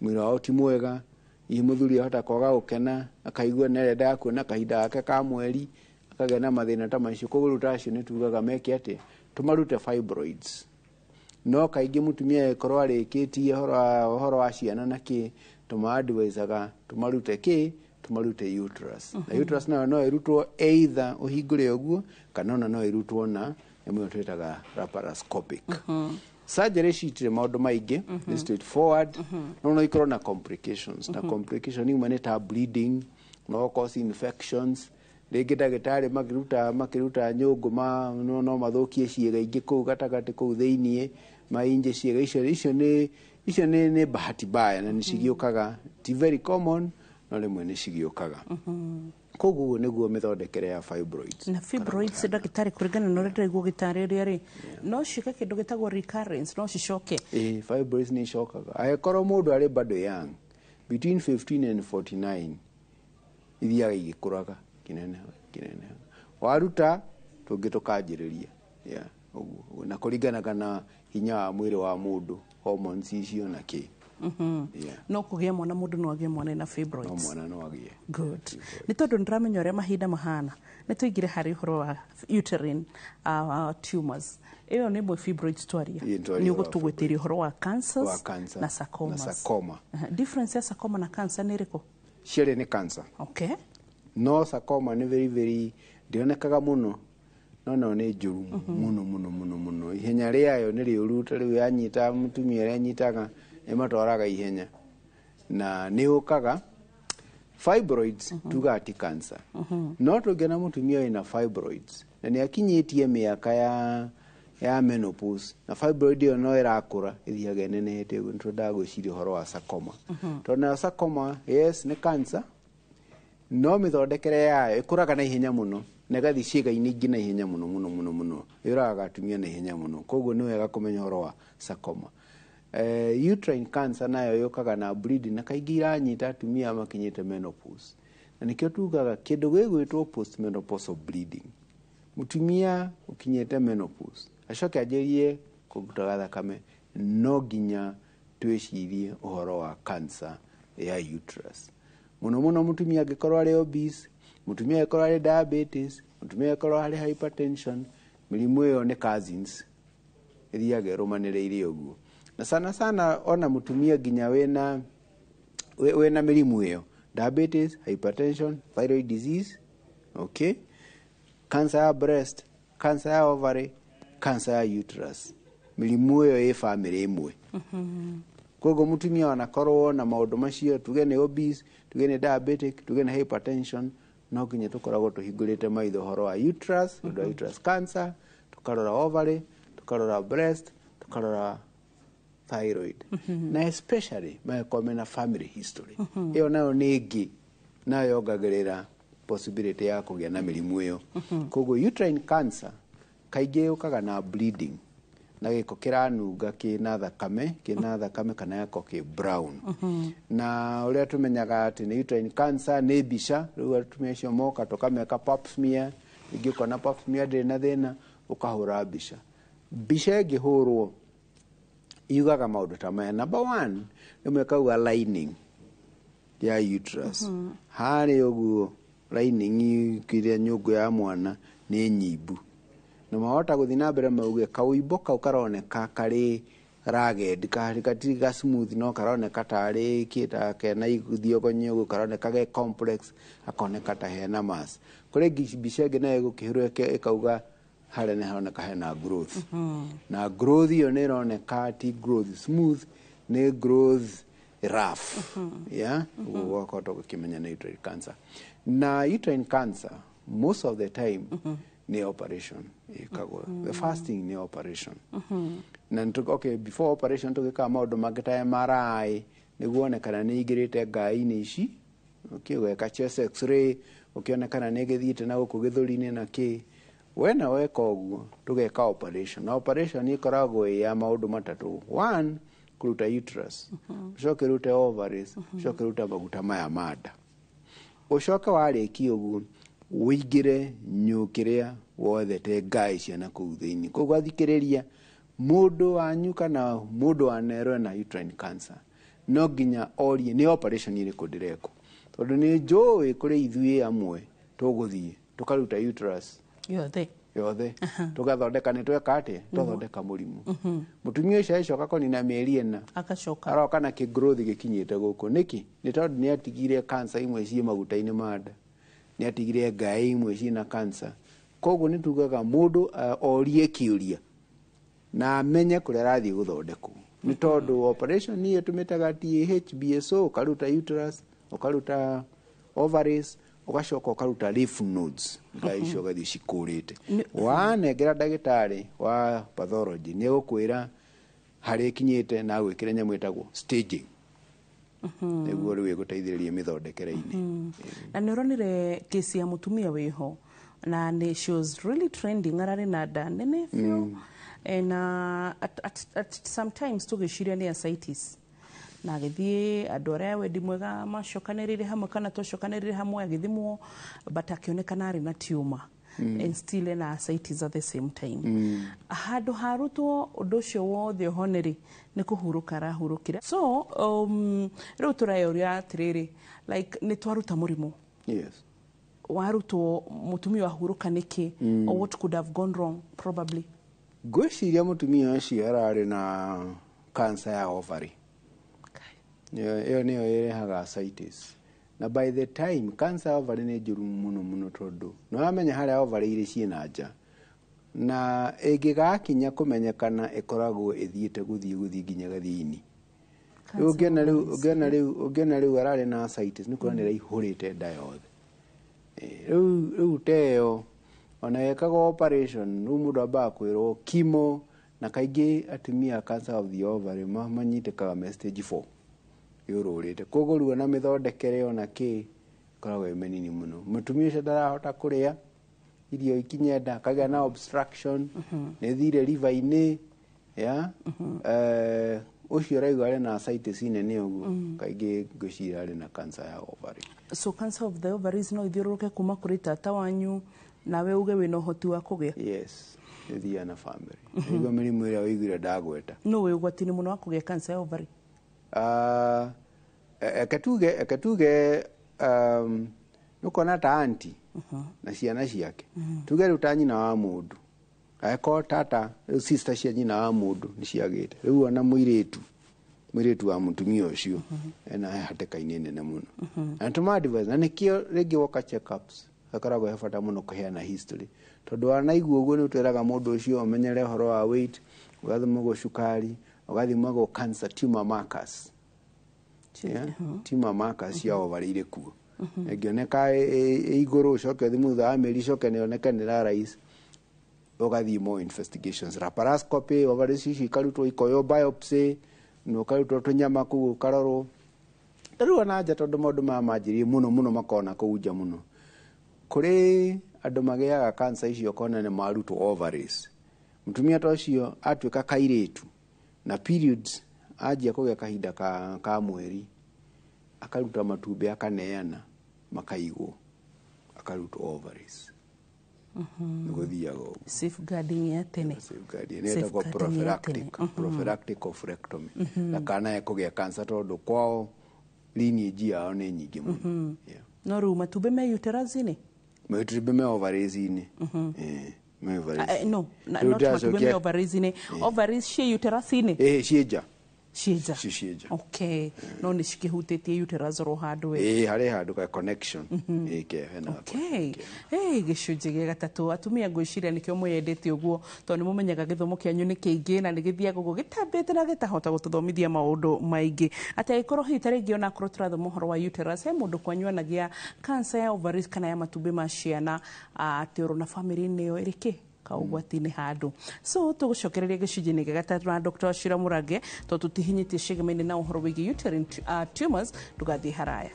mwĩrĩ wao ti mwega. Hihi mũthuri ahota kwaga gũkena, akaigua nĩ arendaga kuona kahinda gake ka mweri, akagĩa na mathĩna ta macio. Koguo rĩu ta acio nĩ tugaga meke atĩa? Tũmarute fibroids. No kaingĩ mũtumia angĩkorwo arĩkĩtie ũhoro wa ciana na kĩ, tũmaadvisaga tũmarute kĩ? Tũmarute uterus. Na uterus nayo no ĩrutwo either ũhingũre ũguo, kana ona no ĩrutwo na nyamũ ĩyo twĩtaga laparoscopic surgery. Citirĩ maũndũ maingĩ, nĩ straightforward, no no ikorwo na complications, na complication imwe nĩ ta bleeding, no cause infections. Rĩngĩ ndagĩtarĩ makĩruta nyũngũ ma, no mathũkie ciĩga ingĩ kũu gatagatĩ, kũu thĩiniĩ, mainje ciĩga icio. Icio nĩ bahati mbaya na nĩ cigĩũkaga, ti very common, no rĩmwe nĩ cigĩũkaga. Koguo ũguo nĩguo mĩthondekere ya fibroids. Na fibroids, ndagĩtarĩ, kũringana na ũrĩa ndĩraigua ũgĩtarĩria rĩ, no ciĩke kĩndũ gĩtagwo recurrence, no cicoke? Ĩĩ, fibroids nĩ icokaga angĩkorwo mũndũ arĩ bado young, between 15 and 49. Ithiaga igĩkũraga kĩneneha kĩneneha, waruta tũngĩ tũkanjĩrĩria. Yeah, ũguo na kũringanaga na hinya wa mwĩrĩ wa mũndũ, hormones icio na kĩ. Yeah. No kũgĩa mwana, mũndũ no agĩe mwana na No fibroids? Mwana no agĩe. Good. Nĩ tondũ nĩndĩramenya ũrĩa mahinda mahana, nĩ tũingĩre harĩ ũhoro wa uterine tumors. Ĩyo nĩ ĩmwe fibroids twaria. Ĩĩ, twaria Nĩ ũhoro wa ũgũtũgwĩtĩria ũhoro wa cancers wa cancer na sarcomas. Na sarcoma. Aha, difference ya sarcoma na cancer nĩ ĩrĩkũ? Cierĩ nĩ cancer. No sarcoma nĩ very very ndĩonekaga mũno, no nĩ njũru mũno mũno mũno mũno. Ihenya rĩayo nĩ rĩũru. Ta rĩu yanyita mũtumia ũrĩa ĩnyitaga, ĩmatwaraga ihenya na nĩ ũkaga. Fibroids tugaga ti cancer, no tũngĩona mũtumia wĩna fibroids na nĩ akinyĩtie mĩaka ya menopause na fibroid ĩyo no ĩrakũra, ĩthiaga ĩnenehete ũguo, nĩ twendaga gwĩciria ũhoro wa sarcoma, tondũ nayo sarcoma, yes, nĩ cancer, no mĩthondekere yayo ĩkũraga na ihenya mũno na ĩgathiĩ ciĩga-inĩ ingĩ na ihenya mũno mũno mũno mũno, yũragaga atumia na ihenya mũno. Koguo nĩ wega kũmenya ũhoro wa sarcoma. Uterine cancer nayo yũkaga na bleeding na kaingĩ iranyita atumia makinyĩte menopause, na nĩkĩo tugaga kĩndũ gĩgwĩtwo postmenopausal bleeding. Mũtumia ũkinyĩte menopause acoke anjĩrie kũrutaga thakame, no nginya twĩcirie ũhoro wa cancer ya uterus. Mũno mũno mũtumia angĩkorwo arĩ obese, mũtumia angĩkorwo arĩ diabetes, mũtumia angĩkorwo arĩ hypertension. Mĩrimũ ĩyo nĩ cousins, ĩthiaga ĩrũmanĩrĩire ũguo. Na sana sana ona mũtumia nginya wĩna mĩrimũ ĩyo, diabetes, hypertension, thyroid disease, okay, cancer ya breast, cancer ya ovary, cancer ya uterus, mĩrimũ ĩyo ĩ famĩlĩ ĩmwe. Koguo mũtumia onakorwo na maũndũ macio, tuge nĩ obese, tuge nĩ diabetic, tuge nĩ hypertension, no nginya tũkoragwo tũhingũrĩte maitho ũhoro wa uterus, ũndũ wa uterus cancer, tũkarora ovary, tũkarora breast, tũkarora thyroid, na especially mangĩkorwo mena family history. Ĩyo nayo nĩ ĩngĩ nayo yongagĩrĩra possibility ya kũgĩa na mĩrimũ ĩyo. Koguo uterine cancer kaingĩ yũkaga na bleeding na gĩko kĩranunga kĩna thakame kana gĩko kĩ brown. Na ũrĩa tũmenyaga atĩ nĩ uterine cancer nĩ mbica. Rĩu atumia acio moka tũkameka pap smear. Rĩngĩ ũkona pap smear ndĩrĩ na thĩna, ũkahũra mbica. Mbica ĩngĩhũrwo yugaga maũndũ ta maya. Number one, rĩmwe kauga lining ya uterus harĩa ũguo, lining kĩrĩa nyũngũ ya mwana nĩ nyimbu, na mahota gũthiĩ na mbere mauge kaũimbo kau karoneka karĩ ragged, karĩ gatirĩ ga smooth, no karoneka tarĩ kĩ ta kena ithiogonyo ũguo, karoneka ge complex, gakoneka ta hena mass. Kũrĩ mbica ĩngĩ nayo ĩgũkĩhũrwo ĩkauga harĩa nĩ haroneka hena growth, na growth ĩyo nĩ ĩroneka ti growth smooth, nĩ growth rough, yeah. Ũguo ũgakota gũkĩmenya nĩ uterine cancer. Na uterine cancer most of the time nĩ operation ĩkagwo. The first thing nĩ operation. Na okay, before operation tũgĩkaga maũndũ mangĩ ta MRI nĩguo one kana nĩ ingĩrĩte ngai-inĩ ici. Okay, ũgeka chest x-ray ũkĩone kana nĩ ĩgĩthiĩte na gũkũ gĩthũri-inĩ na kĩ. Wena weka ũguo, tũgeka operation. Na operation ĩkoragwo ĩ ya maũndũ matatũ. One, kũruta uterus, ũcoke ũrute ovaries, ũcoke ũrute maguta maya ma nda. Ũcoke warĩkia ũguo, Wĩingĩre nyũkĩrĩa wothete ngai ciana kũu thĩinĩ. Koguo athikĩrĩria, mũndũ wanyu kana mũndũ wanerwo na uterine cancer no nginya orie nĩ operation ĩrĩkũ ndĩrekwo, tondũ nĩ njũĩ kũrĩ ithuĩ amwe tũgũthiĩ tũkaruta uterus yothe yothe, tũgathondeka nĩ tweka atĩa, twathondeka mũrimũ. Mũtumia ũcio agĩcoka kũnina mĩeri 4 agacoka aroka na kĩgrowth gĩkinyĩte gũkũ. Nĩkĩ? Nĩ tondũ nĩ atigire cancer imwe ciĩ maguta-inĩ ma nda, nĩ atigire ngaĩ imwe ciĩna cancer. Koguo nĩ tugaga mũndũ orie kĩũria na amenye kũrĩa arathiĩ gũthondekwo, nĩ tondũ operation ĩyo tũmĩtaga THBSO, ũkaruta uterus, ũkaruta ovaries, ũgacoka ũkaruta lymph nodes, ngai icio ũgathiĩ cikũrĩte. Wanengera ndagĩtarĩ wa pathology nĩ egũkwĩra harĩa ĩkinyĩte na agwĩkĩre nyamũ ĩtagwo staging, nĩguo rĩu ĩgũteithĩrĩria mĩthondekere-inĩ. Na nä å ronire kesi ya mũtumia wĩho na nĩ she was really trending, ararĩ na nda nene biũ and at sometimes tũgĩciria nĩ ascites, na agĩthiĩ andũ arĩa wendi mwega macokanĩrĩire hamwe kana twacokanĩrĩire hamwe, agĩthimwo but akĩonekana arĩ na tumor and still ena ascites at the same time. Handũ harutwo ũndũ ũcio wothe ũhone rĩ, nĩ kũhurũka arahurũkire. So rĩu tũreyũria atĩrĩrĩ, like nĩ twaruta mũrimũ, warutwo, mũtumia wahurũka nĩkĩ? Or what could have gone wrong probably? Ngwĩciria mũtumia ũcio ararĩ na cancer ya ovary. Ĩyo nĩyo ĩrehaga ascites. Na by the time cancer ya ovary nĩ njũru mũno mũno, tondũ nĩ wamenya harĩa ovary irĩ ciĩna nja, na ĩngĩgakinya kũmenyekana ĩkoragwo ĩthiĩte gũthiĩ nginya gathĩ-inĩ. Rĩu ũngĩona rĩu ararĩ na ascites, nĩ kuona nĩ ĩraihũrĩte nda yothe. Rĩu teyo ona yekagwo operation, rĩu mũndũ ambaga kwĩrwo chemo, na kaingĩ atumia a cancer of the ovary manyitĩkaga me stage 4 yũrũrĩte. Koguo rĩu ona mĩthondekere ona kĩ ĩkoragwo ĩ mĩnini mũno. Mũtumia ũcio ndarahota kũrĩa irio ikinye nda, akagĩa na obstruction, nĩ thire liver-inĩ ya ũcio ũraigua arĩ na ascites nene ũguo, kaingĩ ngwĩciria arĩ na cancer ya ovary. So cancer of the ovaries no ithiũrũrũke kuma kũrĩ tata wanyu nawe uge wĩna ũhoti wa kũgĩa? Yes, ĩthiaga na family. Nĩguo mĩrimũ ĩrĩa ũiguire ndagweta. No wĩ ũgwati-inĩ mũno wa kũgĩa cancer ya ovary? Eke tuge nĩũkona ta anti na ciana ciake, tuge rĩu ta nyina wa mũndũ, angĩkorwo tata rĩu sister cia nyina wa mũndũ nĩ ciagĩte, rĩu ona mũirĩtu wa mũtumia ũcio ena hatĩka-inĩ nene mũno. Na tũma advise, na nĩkĩo rĩngĩ woka checkups hakoragwo he bata mũno kũheana history, tondũ wanaigua ũguo nĩ ũtwĩraga mũndũ ũcio ũmenyere ũhoro wa weight, ũgathimagwo cukari, ũgathimagwo cancer tumor markers, yeah? Tumor markers cia ovary irĩ kuo, ĩngĩoneka ĩ igũrũ, ũcoke ũthimwo thutha wa mĩeri, icoke nĩyoneke nĩ ĩra rise, ũgathiĩ more investigations, laparoscopy, ovaries icio ikarutwo, ikoywo biopsy na ũkarutwo tũnyama kũu ũkarorwo. Ta rĩu ona nja, tondũ maũndũ maya manjĩrĩirie mũno mũno makona kũu nja mũno, kũrĩ andũ magĩaga cancer icio ũkona nĩ marutwo ovaries. Mũtumia ta ũcio atuĩka kairĩtu na periods anjia kũgĩa kahinda ka mweri, akaruta matumbĩ akaneana makaigwo, akarutwo ovaries. Nĩ gũthiaga ũguo. Safeguarding ya tene. Safeguarding nĩ ĩtagwo Safeguarding ya tene. prophylactic oophorectomy, ndakanae kũgĩa cancer, tondũ kwao lineage yao nĩ nyingĩ mũno. Yeah. No rĩu matumbĩ me uterus-inĩ? Matumbĩ me ovaries-inĩ. Me ovaries. No, na, Rĩu not matumbĩ me ndĩracokia- ovaries-inĩ, ovaries ciĩ uterus-inĩ? Ĩĩ, ciĩ nja. Ciĩ nja. Ciĩ nja. Okay, no nĩ cikĩhutĩtie uterus oro handũ we? Ĩĩ, harĩ handũ ka connection. Ĩĩ, hena. Okay. Hey, gĩcunjĩ gĩa gatatũ, atumia ngwĩciria nĩkĩo mwĩyendete ũguo, tondũ nĩ mũmenyaga gĩthomo kĩanyu nĩ kĩingĩ na nĩ gĩthiaga ũguo gĩtambĩte na gĩtahota gũtũthomithia maũndũ maingĩ, atĩ angĩkorwo hihi ta rĩngĩ onakorwo tũrathoma ũhoro wa uterus, he mũndũ kwanyu anagia cancer ya ovaries kana ya matumbĩ ma ciana, atĩ ũrona famĩlĩ-inĩ ĩyo ĩrĩ kĩ kaũgwati-inĩ handũ. So tũgũcokereria gĩcunjĩ-inĩ gĩa gatatũ na Dr. Wachira Mũrange, tondũ tũtihinyĩtie ciĩgema-inĩ na ũhoro wĩgiĩ uterine tumors. Ndũgathiĩ haraya.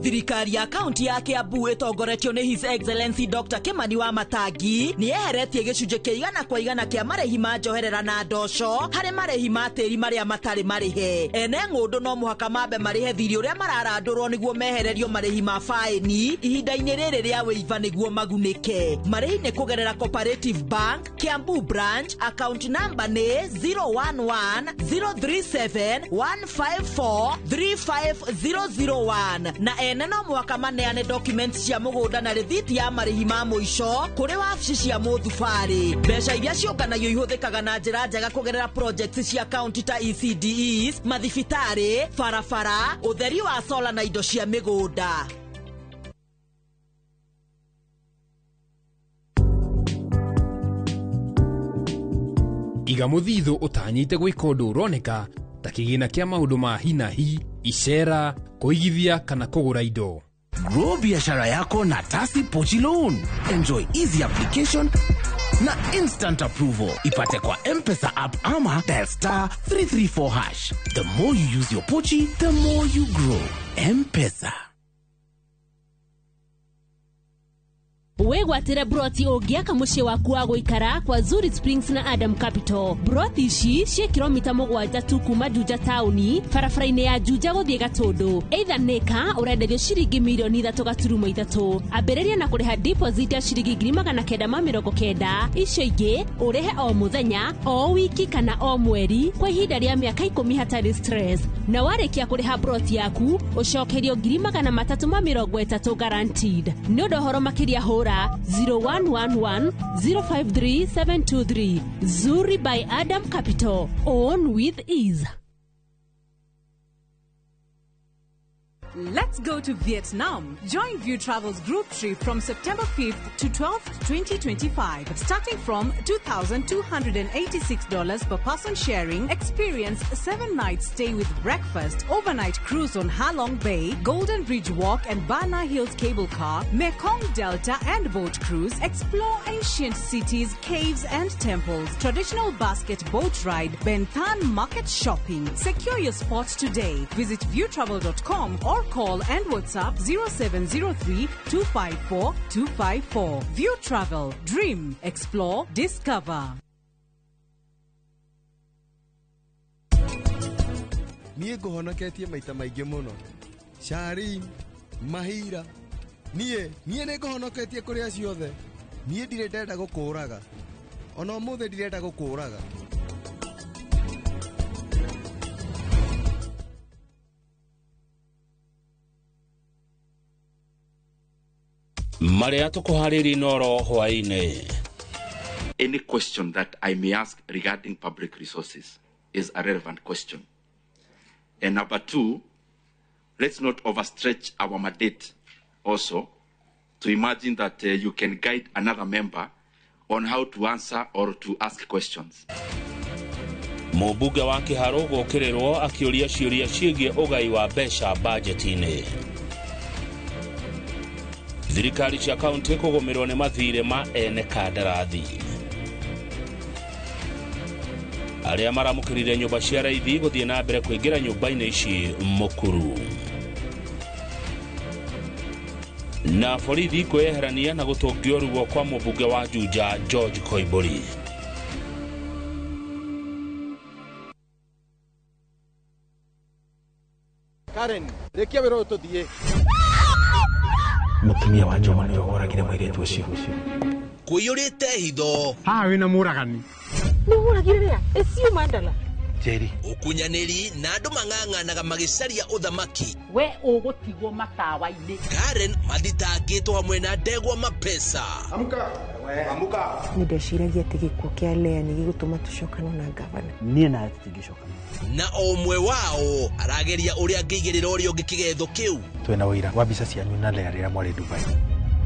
Thirikari ya kaunti ya Kiambu ĩtongoretio nĩ His Excellency Dr. Kimani wa Matangi nĩ yeheretie gĩcunjĩ kĩa 100% kĩa marĩhi ma njoherera na ndoco harĩ marĩhi ma tĩri marĩa matarĩ marĩhe. Ene ng'ũndũ no mũhaka mambe marĩhe thirĩ ũrĩa mararandũrwo nĩguo mehererio marĩhi ma faĩni ihinda-inĩ rĩrĩ rĩa wĩiva nĩguo magunĩke. Marĩhi nĩ kũgerera Cooperative Bank, Kiambu Branch, account number nĩ 011 037 154 35001 na ene no mũhaka maneane documents cia mũgũnda na rĩthiti ya marĩhi ma mũico kũrĩ wabici cia mũthubarĩ. Mbeca iria ciũnganagio ihũthĩkaga na njĩra njega kũgerera projects cia kaunti ta ECDEs, mathibitarĩ, barabara, ũtheri wa sola na indo cia mĩgũnda. Iga mũthithũ ũtanyĩte gwĩka ũndũ ũroneka ta kĩgĩna kĩa maũndũ ma hi na hi, icera, kũigithia kana kũgũra indo. Grow biashara yako na Tasi Pochi Loan. Enjoy easy application na instant approval. Ipate kwa M-Pesa app ama dial star 334 hash. The more you use your Pochi, the more you grow. M-Pesa. Wĩgwatĩre broti ũngĩaka mũciĩ waku wa gũikara kwa Zuri Springs na Adam Capital. Broti ici ciĩ kilomita 7 tu kuma Juja taũni, barabara-inĩ ya Juja gũthiĩ Gatũndũ. Either nĩka ũrenderio ciringi mirioni 3.3. Ambĩrĩria na kũrĩha deposit ya ciringi 990, icio ingĩ ũrĩhe o mũthenya, o wiki kana o mweri kwa ihinda rĩa mĩaka 10 hatarĩ stress. Na warĩkia kũrĩha broti yaku ũcokerio 330 guaranteed. Nĩ ũndũ ũhoro makĩria hũra 0111 053 723. Zuri by Adam Capital. Own with ease. Let's go to Vietnam. Join View Travel's group trip from September 5th to 12th, 2025. Starting from $2,286 per person sharing, experience 7-night stay with breakfast, overnight cruise on Halong Bay, Golden Bridge Walk and Bana Hills Cable Car, Mekong Delta and boat cruise, explore ancient cities, caves and temples, traditional basket boat ride, Ben Thanh market shopping. Secure your spot today. Visit viewtravel.com or call and WhatsApp 0703 254 254. View Travel. Dream. Explore. Discover. Niĩ ngũhonoketie maita maingĩ mũno. Sharin, Mahira. Niĩ nĩ ngũhonoketie kũrĩ acio othe. Niĩ ndirĩ ndenda gũkũũraga. Ona ũmũthĩ ndirenda gũkũũraga. Maria tukuhariri noro hwaine. Any question that I may ask regarding public resources is a relevant question. And number two, let's not overstretch our mandate also to imagine that you can guide another member on how to answer or to ask questions. Mũmbunge wa Kĩharũ gũkĩrĩrwo akĩũria ciũria ciĩgiĩ ũgai wa mbeca bajeti-inĩ. Thirikari cia kaunti kũgũmĩrwo nĩ mathirĩ ma ene kandarathi. Arĩa maramũkĩrire nyũmba cia raithi gũthiĩ na mbere kũingĩra nyũmba-inĩ ici mũkuru. Na borithi kwĩyeherania na gũtũngio ruo kwa mũmbunge wa Juja George Koimbũri. Karen, rĩkia wĩra ũyũ tũthiĩ. Mũtumia wa Njoma nĩwe woragire mũirĩtu ũcio. Kũiyũrĩte hitho. Haha wĩna mũragani. Nĩ ũragire rĩa? Ĩcio mandala. Njeri. Ũkunyanĩri na andũ mang'ang'anaga magĩcaria ũthamaki. We ũgũtigwo matawa-inĩ. Karen mathitangĩtwo hamwe na ndegwa mapesa. Amka. Amka. Nĩ ndeciragia atĩ gĩkuũ kĩa Lea nĩ gĩgũtũma tũcokane na gavana. Niĩ nawe tũtingĩcokana. Na o ũmwe wao arageria ũrĩa angĩigĩrĩra ũrĩa ũngĩ kĩgetho kĩu. Twĩna ũira wa mbica cianyu na Lea rĩrĩa mwarĩ Dubai.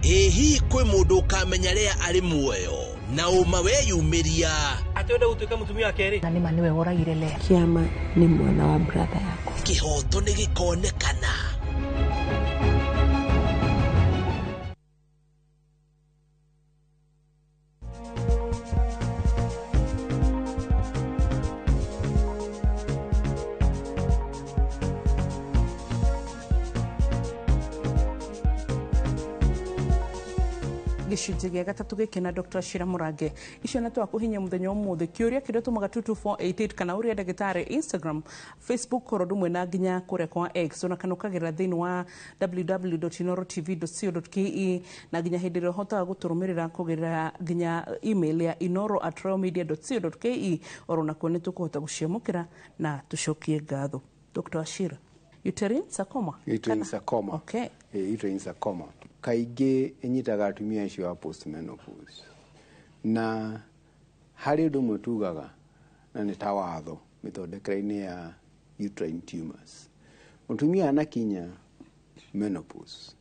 Ĩ hihi kwĩ mũndũ ũkamenya Lea arĩ muoyo na ũma weyumĩria atĩ wenda gũtuĩka mũtumia wa kerĩ. Na nĩma nĩwe woragire Lea. Kĩama nĩ mwana wa brother yakwa. Kĩhoto nĩ gĩkonekana. Gĩcunjĩ gĩa gatatũ gĩkĩ na Dr. Shira Mũrange. Icio na twakũhinyia mũthenya ũmũthĩ kĩũria kĩrĩa tũmaga 22488 kana ũrĩa ndagĩtarĩ Instagram, Facebook oro ũndũ na nginya kũrĩa kwa X, ona kana ũkagerera thĩinĩ wa www.inorotv.co.ke, na nginya hĩndĩ ĩrĩa ũhotaga gũtũrũmĩrĩra kũgerera nginya email ya inoro@royalmedia.co.ke, oro nakuo nĩ tũkũhota gũciamũkĩra na tũcokie ngatho. Dr. Shira, uterine sarcoma. Uterine sarcoma. Okay. Uterine sarcoma kaingĩ ĩnyitaga atumia acio a postmenopause, na harĩ ũndũ ũmwe tugaga na nĩ ta watho mĩthondekere-inĩ ya uterine tumors, mũtumia anakinya menopause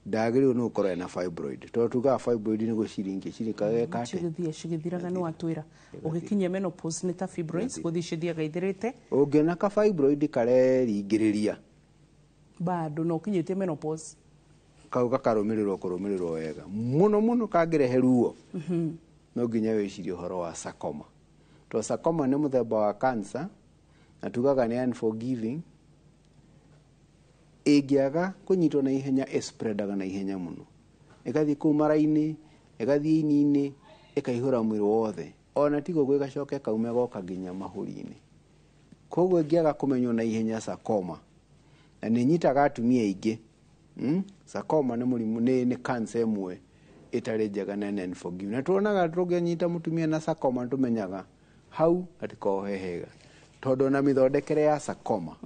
ndagĩrĩirwo nĩ gũkorwo ena fibroid, tondũ tugaga fibroid nĩ gũciringia cirikaga ĩka atĩa? Cigĩthiĩ cigĩthiraga. Nĩ watwĩra ũgĩkinyia menopause nĩ ta fibroids gũthiĩ cithiaga ithirĩte. Ũngĩona ka fibroid kareringĩrĩria bado na ũkinyĩtie menopause, kau gakarũmĩrĩrwo kũrũmĩrĩrwo wega mũno mũno, kangĩrehe ruo, no nginya wĩcirie ũhoro wa sarcoma, to sarcoma nĩ mũthemba wa cancer na tugaga nĩ unforgiving. Ĩngĩaga kũnyitwo na ihenya, ĩspreadaga na ihenya mũno, ĩgathiĩ kũu mara-inĩ, ĩgathiĩ ini-inĩ, ĩkaihũra mwĩrĩ wothe, ona tigo ũguo ĩgacoka ĩkauma ĩgoka nginya mahũri-inĩ. Koguo ĩngĩaga kũmenywo na ihenya, sarcoma na nĩ ĩnyitaga atumia aingĩ. Sarcoma nĩ mũrimũ, nĩ cancer ĩmwe ĩtarĩ njega na nĩ unforgiving, na tuonaga tũngĩnyita mũtumia na sarcoma tũmenyaga hau hatikoragwo he hega, tondũ ona mĩthondekere ya sarcoma,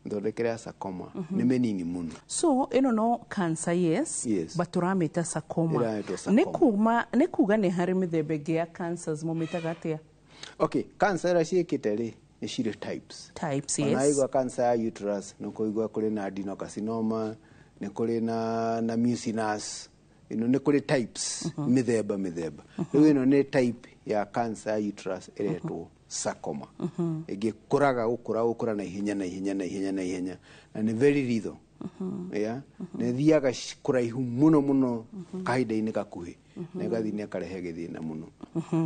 mĩthondekere ya sarcoma nĩ mĩnini mũno. So ĩno no cancer, yes? Yes. But tũramĩta sarcoma. Ĩraĩtwo sarcoma. Nĩ kuma nĩ kuga nĩ harĩ mĩthemba ĩngĩ ya cancers, mũmĩtaga atĩa? Okay, cancer ĩrĩa ciĩkĩte rĩ, nĩ cirĩ types. Types, Ona yes. waigua cancer ya uterus, nĩ kũigua kũrĩ na adenocarcinoma, nĩ kũrĩ na mucinous, nĩ kũrĩ types, mĩthemba mĩthemba. Rĩu ĩno nĩ type ya cancer ya uterus ĩretwo sarcoma, ĩngĩkũraga gũkũra gũkũra na ihenya na ihenya na ihenya na ihenya, na nĩ very lethal. Yeah? Nĩ ĩthiaga kũraihu mũno mũno kahinda-inĩ gakuhĩ, na ĩgathiĩ na ĩkarehe gĩthĩna mũno.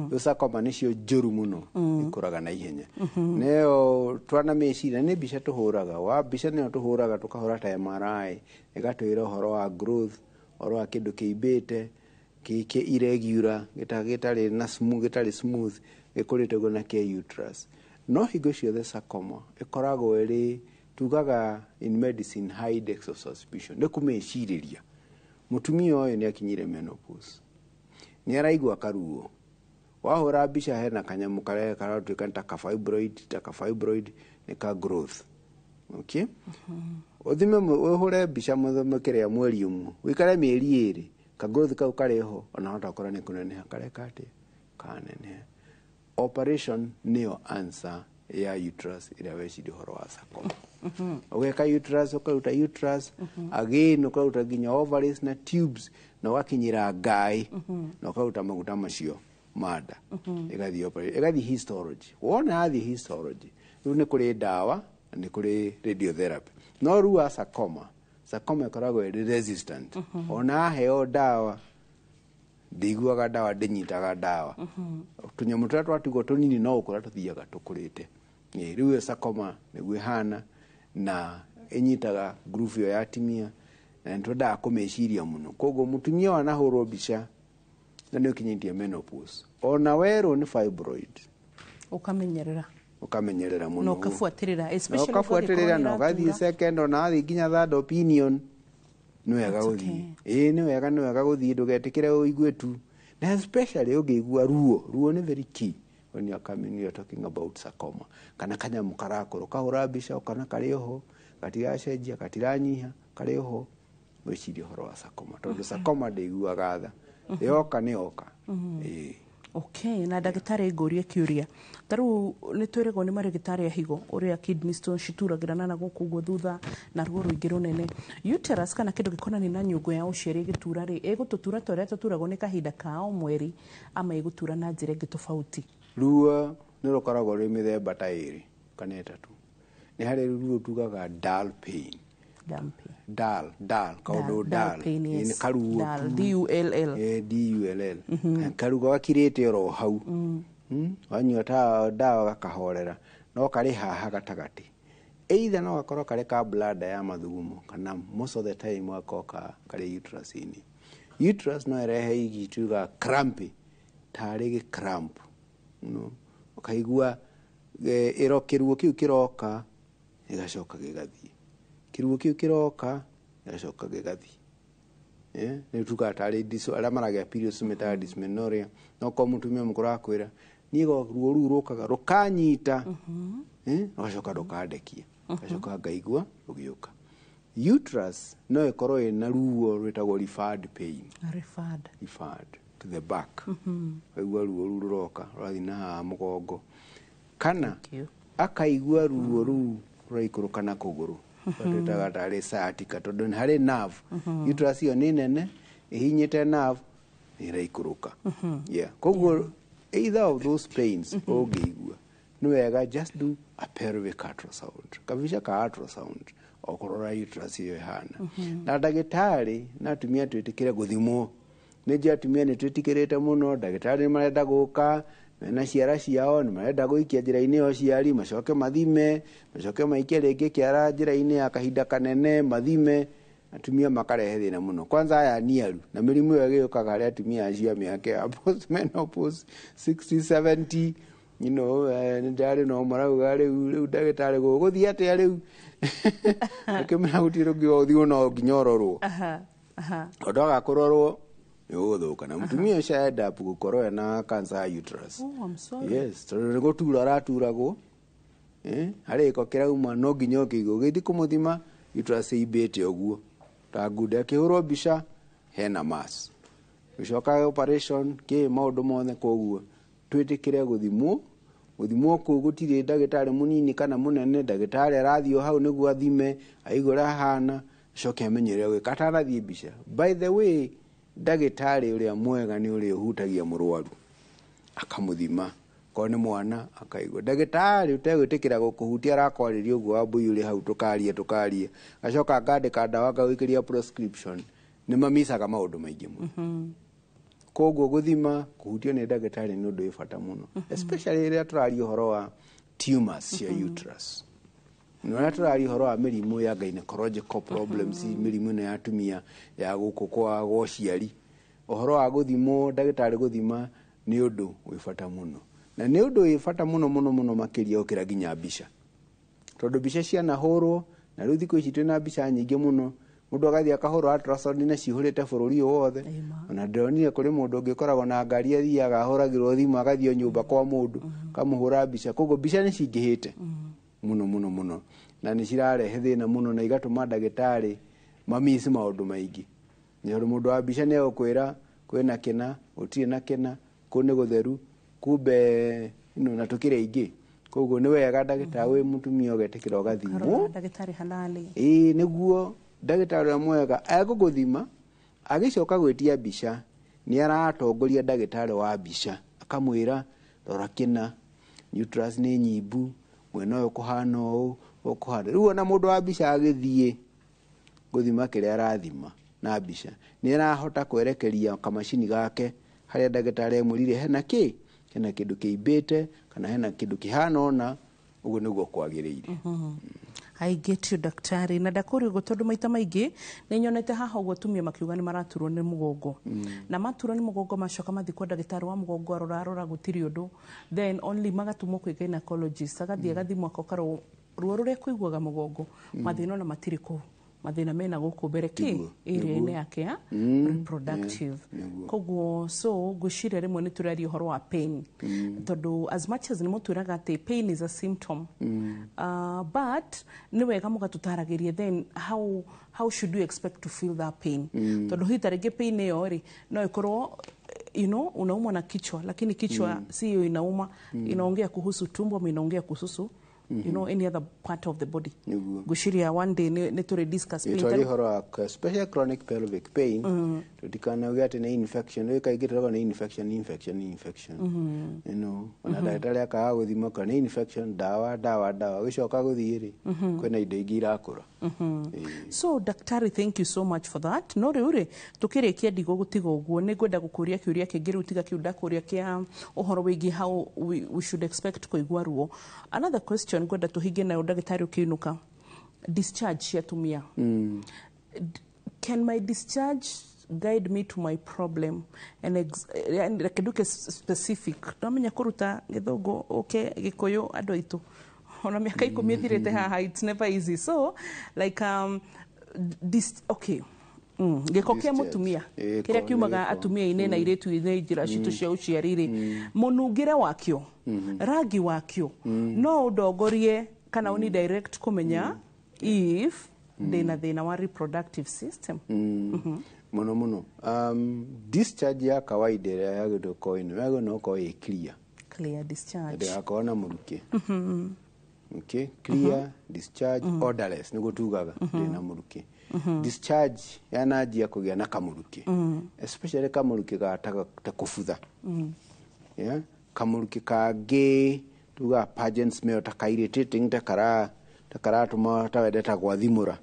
Rĩu sarcoma nĩcio njũru mũno, ikũraga na ihenya. Neyo twanamĩciria nĩ mbica tũhũraga, wa mbica nĩyo tũhũraga, tũkahũra ta MRI, ĩgatwĩra ũhoro wa growth, ũhoro wa kĩndũ kĩimbĩte, kĩ irregular, gĩtarĩ na smooth, gĩtarĩ smooth, gĩkũrĩte ũguo na kĩ uterus. No hingo ciothe sarcoma ĩkoragwo ĩrĩ, tugaga in medicine, high index of suspicion, nĩ kũmĩcirĩria mũtumia ũyũ nĩ akinyire menopause, nĩ araigua karuo, wahũra mbica hena kanyamũ karĩa karatuĩka ta ka fibroid, ta ka fibroid nĩ ka growth. Okay, ũthime, ũhũre mbica mũthome kĩrĩa mweri ũmwe, ũikare mĩeri 2, ka growth kau karĩ ho, ona hota gũkorwo nĩ kũneneha kareka atĩa, kaneneha. Operation nĩyo answer ya uterus ĩrĩa weciria ũhoro wa sarcoma. Ũgeka uterus, ũkaruta uterus, again ũkaruta nginya ovaries na tubes, na ũgakinyĩra ngaĩ, na ũkaruta maguta macio ma nda. Ĩgathiĩ operation, ĩgathiĩ histology. Wona yathiĩ histology, rĩu nĩ kũrĩ ndawa na nĩ kũrĩ radiotherapy. No rĩu wa sarcoma, sarcoma ĩkoragwo ĩrĩ resistant. Ona aheo ndawa ndĩiguaga ndawa, ndĩnyitaga ndawa. Tũnyamũ tũrĩa twatigwo tũnini no gũkũra tũthiaga tũkũrĩte. Rĩu ĩyo sarcoma nĩguo ĩhana, na ĩnyitaga group ĩyo ya atumia, na nĩ twendaga kũmĩciria mũno. Koguo mũtumia wanahũrwo mbica na nĩ ũkinyĩtie menopause, ona werwo nĩ fibroid, Ũkamenyerera. Ũkamenyerera mũno. Na ũkabuatĩrĩra, Na especially ũkabuatĩrĩra na ũngĩkorwo ũgathiĩ nĩ iratura. second, ona wathiĩ nginya third opinion nĩ wega. That's. Gũthiĩ, ĩĩ, nĩ wega, nĩ wega gũthiĩ, ndũgetĩkĩre ũigue tu, na especially ũngĩigua ruo. Ruo nĩ very key when you are coming, you are talking about sarcoma, kana kanyamũ karakũra, ũkahũra mbica ũkona karĩ oho, gatiracenjia, gatiranyiha, karĩ oho, wĩcirie ũhoro wa sarcoma, tondũ sarcoma ndĩiguaga tha, yoka nĩ yoka. Ĩĩ. Okay, na ndagĩtarĩ, ngũrie kĩũria. Ta rĩu nĩ twĩrĩgwo nĩ marĩgĩtarĩ a higo ũrĩa kidney stone cituragĩrana na gũkũ ũguo thutha na ruo rũingĩ rũnene. Uterus kana kĩndũ gĩkonainie na nyũngũ ya ũciari ĩgĩtura rĩ, ĩgũtũtura ta ũrĩa tũturagwo nĩ kahinda ka o mweri, ama ĩgũtura na njĩra ĩngĩ tofauti? Ruo nĩ rũkoragwo rwĩ mĩthemba ta 2 kana 3. Nĩ harĩ ruo tugaga dull pain. Dull pain. Dull, dull kaũndũ. Dull, dull dull pain, yes. Nĩ karuo Dull, tu. D-U-L-L. DULL, karuo gakirĩte oro hau. Wanyua ta ndawa gakahorera, no karĩ haha gatagatĩ, either no gakorwo karĩ ka bladder ya mathugumo, kana most of the time gakorwo karĩ uterus-inĩ. Uterus no ĩrehe igi tuga crampy, tarĩ gĩ cramp, no ũkaigua ĩro kĩruo kĩu kĩroka gĩgacoka gĩgathiĩ, kĩruo kĩu kĩroka gĩgacoka gĩgathiĩ. Nĩ tugaga tarĩ arĩa maragĩa periods metaga dysmenorrhea. No korwo mũtumia mũkũrũ akwĩra niĩ ruo rũu rũkaga rũkanyita, rũgacoka rũkandekia, ngacoka ngaigua rũgĩũka. Uterus no ĩkorwo ĩna ruo rwĩtagwo referred pain. Referred. Referred to the back. Akaigua ruo rũu rũroka rũrathiĩ na haha mũgongo, kana akaigua ruo rũu rũraikũrũka na kũgũrũ, twĩtaga tarĩ sciatica, tondũ nĩ harĩ nerve. Uterus ĩyo nĩ nene ĩhinyĩte nerve nĩ ĩraikũrũka. Yeah, koguo either of those pains ũngĩigua, nĩ wega just do a pelvic ultrasound, kabica ka ultrasound okorora uterus ĩyo ĩhana. Na ndagĩtarĩ na atumia twĩtĩkĩre gũthimwo. Nĩ njũĩ atumia nĩ twĩtĩkĩrĩte mũno, ndagĩtarĩ nĩ marenda gũka mena ciara ciao, nĩ marenda gũikia njĩra-inĩ ya ũciari, macoke mathime, macoke maikie rĩngĩ kĩara njĩra-inĩ ya kahinda kanene mathime. Atumia makarehe thĩna mũno, kwanza aya niaru na mĩrimũ ĩyo ĩgĩũkaga harĩ atumia acio a mĩaka ya post menopause 60 70, nĩ ndarĩ no marauga rĩu ndagĩtarĩ gũgũthiĩ atĩa rĩu, ũkĩmenya gũtirĩ rũngĩ ũthiĩ no nginya ũrorwo. Tondũ waga kũrorwo nĩ ũgũthũka, na mũtumia ũcio end up gũkorwo ena cancer ya uterus. Oh, I'm sorry. Yes, tondũ nĩ gũtura araturagwo, harĩ gĩko kĩrauma, no nginya ũkĩigua ũgĩthiĩ kũmũthima uterus ĩimbĩte ũguo ta ngunda, ĩkĩhũrwo mbica hena mass, gũcoka operation kĩ maũndũ mothe. Koguo twĩtĩkĩre gũthimwo. Gũthimwo kũu gũtirĩ ndagĩtarĩ mũnini kana mũnene, ndagĩtarĩ arathiĩ o hau nĩguo athime aigue ũrĩa ahana, acoke amenye ũrĩa gwĩka atanathiĩ mbica. By the way, ndagĩtarĩ ũrĩa mwega nĩ ũrĩa ũhutagia mũrwaru akamũthima, korwo nĩ mwana akaigua. Ndagĩtarĩ ũtegwĩtĩkĩra gũkũhutia arakwarĩria ũguo wa mbui ũrĩ hau, tũkarie tũkarie, agacoka akandĩka ndawa akagũikĩria prescription, nĩ mamicaga maũndũ maingĩ mũno. Koguo gũthima kũhutio nĩ ndagĩtarĩ nĩ ũndũ wĩ bata mũno, especially rĩrĩa tũraria ũhoro wa tumors cia uterus, nĩ ũrĩa tũraria ũhoro wa mĩrimũ ya gynecological problems, mĩrimũ ĩno ya atumia ya gũkũ kwa ũciari. Ũhoro wa gũthimwo, ndagĩtarĩ gũthima nĩ ũndũ wĩ bata mũno, na nĩ ũndũ wĩ bata mũno mũno mũno makĩria gũkĩra nginya mbica, tondũ mbica cianahũrwo na rĩu thikũ ici twĩna mbica nyingĩ mũno, mũndũ agathiĩ akahũrwo ultrasound na cihũrĩte bũrũri ũyũ wothe. Ona ndĩronire kũrĩ mũndũ ũngĩ ũkoragwo na ngari athiaga ahũragĩrwo thimũ agathiĩ o nyũmba kwa mũndũ kamũhũra mbica. Koguo mbica nĩ cingĩhĩte mũno mũno mũno, na nĩ cirarehe thĩna mũno na igatũma ndagĩtarĩ mamici maũndũ maingĩ, nĩ tondũ mũndũ wa mbica nĩ egũkwĩra kwĩna kĩna, gũtirĩ na kĩna, kũu nĩ gũtheru, kumbe na tũkĩrĩ aingĩ. Koguo nĩ wega ndagĩtarĩ wĩ mũtumia ũgetĩkĩra ũgathimwo. Karora ndagĩtarĩ halali. Ĩĩ, nĩguo ndagĩtarĩ ũrĩa mwega egũgũthima, agĩcoka gwĩtia mbica nĩ aratongoria ndagĩtarĩ wa mbica akamwĩra rora kĩna, uterus nĩ nyimbu, mwena ũyũ kũhana ũũ, ũkũhana rĩu. Ona mũndũ wa mbica agĩthiĩ gũthima kĩrĩa arathima na mbica, nĩ arahota kwerekeria kamacini gake harĩa ndagĩtarĩ emwĩrire hena kĩ, hena kĩndũ kĩimbĩte kana hena kĩndũ kĩhana ũna, ũguo nĩguo kwagĩrĩire. I get you, daktari. Na ndakũria ũguo tondũ maita maingĩ nĩ nyonete haha ũguo atumia makiuga nĩ maraturwo nĩ mũgongo, na maturwo nĩ mũgongo macoka mathiĩ kwa ndagĩtarĩ wa mũgongo, arora arora gũtirĩ ũndũ, then only magatũmwo kwĩ gynecologist, agathiĩ agathimwo akoka ruo rũrĩa kũiguaga mũgongo, mathĩna ona matirĩ kũu, mathĩna mena gũkũ mbere kĩ area-inĩ yake ya reproductive. Koguo so ngwĩciria rĩmwe nĩ tũraria ũhoro wa pain, tondũ as much as nĩ mũtwĩraga atĩ pain is a symptom, but nĩ wega mũgatũtaragĩria then how should you expect to feel that pain, tondũ hihi ta rĩngĩ pain ĩyo rĩ no ĩkorwo unaumwa na kichwa, lakini kichwa si hiyo inauma, inaongea kuhusu tumbo ama inaongea kuhusu any other part of the body. Ngwĩciria one day nĩ tũrĩ discuss pain. Twaria ũhoro wa especially chronic pelvic pain, tũtikanauge atĩ nĩ infection. Rĩu kaingĩ tũrauga nĩ infection, infection, infection, ona ndagĩtarĩ akaga gũthima kana nĩ infection, ndawa ndawa ndawa, gĩcoka gũthiĩ rĩ, kwĩna indo ingĩ irakũra. So daktari, thank you so much for that. No rĩu rĩ, tũkĩrĩkia ndigũgũtiga ũguo, nĩ ngwenda gũkũria kĩũria kĩngĩ rĩu tiga kĩu ndakũria kĩa ũhoro wĩgiĩ how we should expect kũigua ruo. Another question ngwenda tũhingie nayo ndagĩtarĩ ũkĩinũka, discharge cia atumia. Can my discharge Guide me to my problem and reke nduĩke specific. Ndamenya kũruta gĩthũngũ ũke gĩkũyũ, andũ aitũ, ona mĩaka 10 ĩthirĩte haha, it's never easy. So like this, okay, gĩko kĩa Discharge. Mũtumia Gĩko, kĩrĩa kiumaga nĩ gĩko. atumia-inĩ na airĩtu-inĩ njĩra citũ cia ũciari rĩ, mũnungĩre wakĩo, rangi wakĩo, no ũndongorie kana ũni direct kũmenya if ndĩna thĩna wa reproductive system? Mũno mũno, discharge ya kawaida ĩrĩa yagĩrĩirwo gũkorwo ĩno, yagĩrĩirwo no gũkorwo ĩ clear. Clear discharge. Ndĩgakorwo na mũrukĩ. Okay, clear discharge, odorless nĩguo tugaga, ndĩrĩ na mũrukĩ. Discharge yananjia kũgĩa na kamũrukĩ, especially kamũrukĩ ga ta kũbutha, yeah? Kamũrukĩ kangĩ tugaga pungent smell, ta ka irritating, ta kara ta karatũma ta wende ta gwathimũra.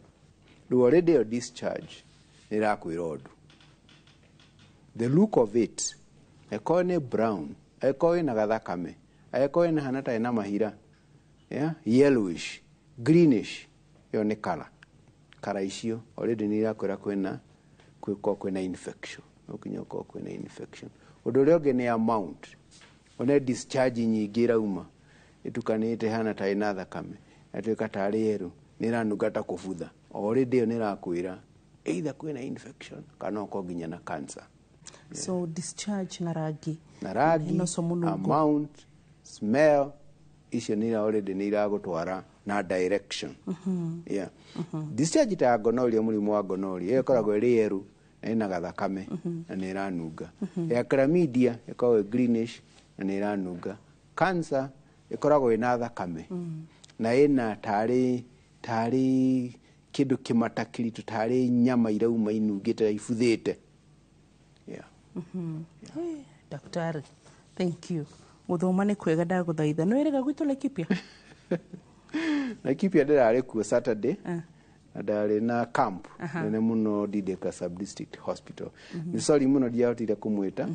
Rĩu already ĩyo discharge nĩ ĩrakwĩra ũndũ. The look of it, angĩkorwo nĩ brown, angĩkorwo ĩna gathakame, angĩkorwo ĩna hana ta ĩna mahira, yeah? Yellowish, greenish, ĩyo nĩ kara kara icio already nĩ irakwĩra kwĩna kwĩkorwo kwĩna infection, no nginya gũkorwo kwĩna infection. Ũndũ ũrĩa ũngĩ nĩ amount. One discharge nyingĩ ĩrauma ĩtukanĩte, hana ta ĩna thakame, yatuĩka tarĩ yerũ, nĩ ĩranunga ta kũbutha, already ĩyo nĩ ĩrakwĩra either kwĩna infection kana ũkorwo nginya na cancer. So discharge na rangi. Na rangi. Na ũcio mũnungo. Amount, smell, icio nĩ already nĩ iragũtwara na direction. Yeah. Discharge ta ya gonorrhea, mũrimũ wa gonorrhea, ĩyo ĩkoragwo ĩrĩ yerũ na ĩna gathakame na nĩ ĩranunga. Ya chlamydia ĩkoragwo ĩ greenish na nĩ ĩranunga. Cancer ĩkoragwo ĩna thakame na ĩna tarĩ kĩndũ kĩmata kĩritũ, tarĩ nyama irauma inungĩte ibuthĩte. Yeah. Hey, daktari, thank you. Gũthoma nĩ kwega. Ndagũthaitha, nĩ wĩrĩga gwitũ Laikipia? Laikipia ndĩrarĩ kuo Saturday na ndarĩ na camp nene mũno Dideka Sub District Hospital. Nĩ sorry mũno ndiahotire kũmwĩta,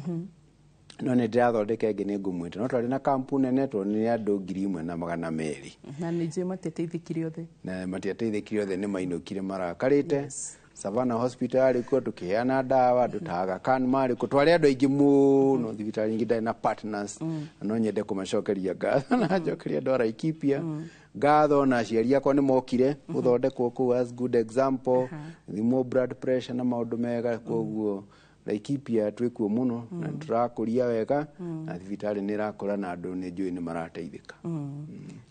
no nĩ ndĩrathondeka ĩngĩ, nĩ ngũmwĩta. No twarĩ na camp nene, tuonire andũ 1,200. Na nĩ njũĩ matiateithĩkire othe. Na matiateithĩkire othe, nĩ mainũkire marakarĩte. Savannah Hospital yarĩ kuo, tũkĩheana ndawa, andũ ta Aga Khan marĩ kuo, twarĩ andũ aingĩ mũno. Thibitarĩ nyingĩ ndarĩ na partners, na no nyende kũmacokeria ngatho na njokeria andũ a Laikipia ngatho, na aciari akwa nĩ mokire gũthondekwo kũu as good example, thimwo blood pressure na maũndũ mega. Koguo Laikipia twĩkuo mũno na tũrakũria wega, na thibitarĩ nĩ ĩrakũra na andũ nĩ njũĩ nĩ marateithĩka.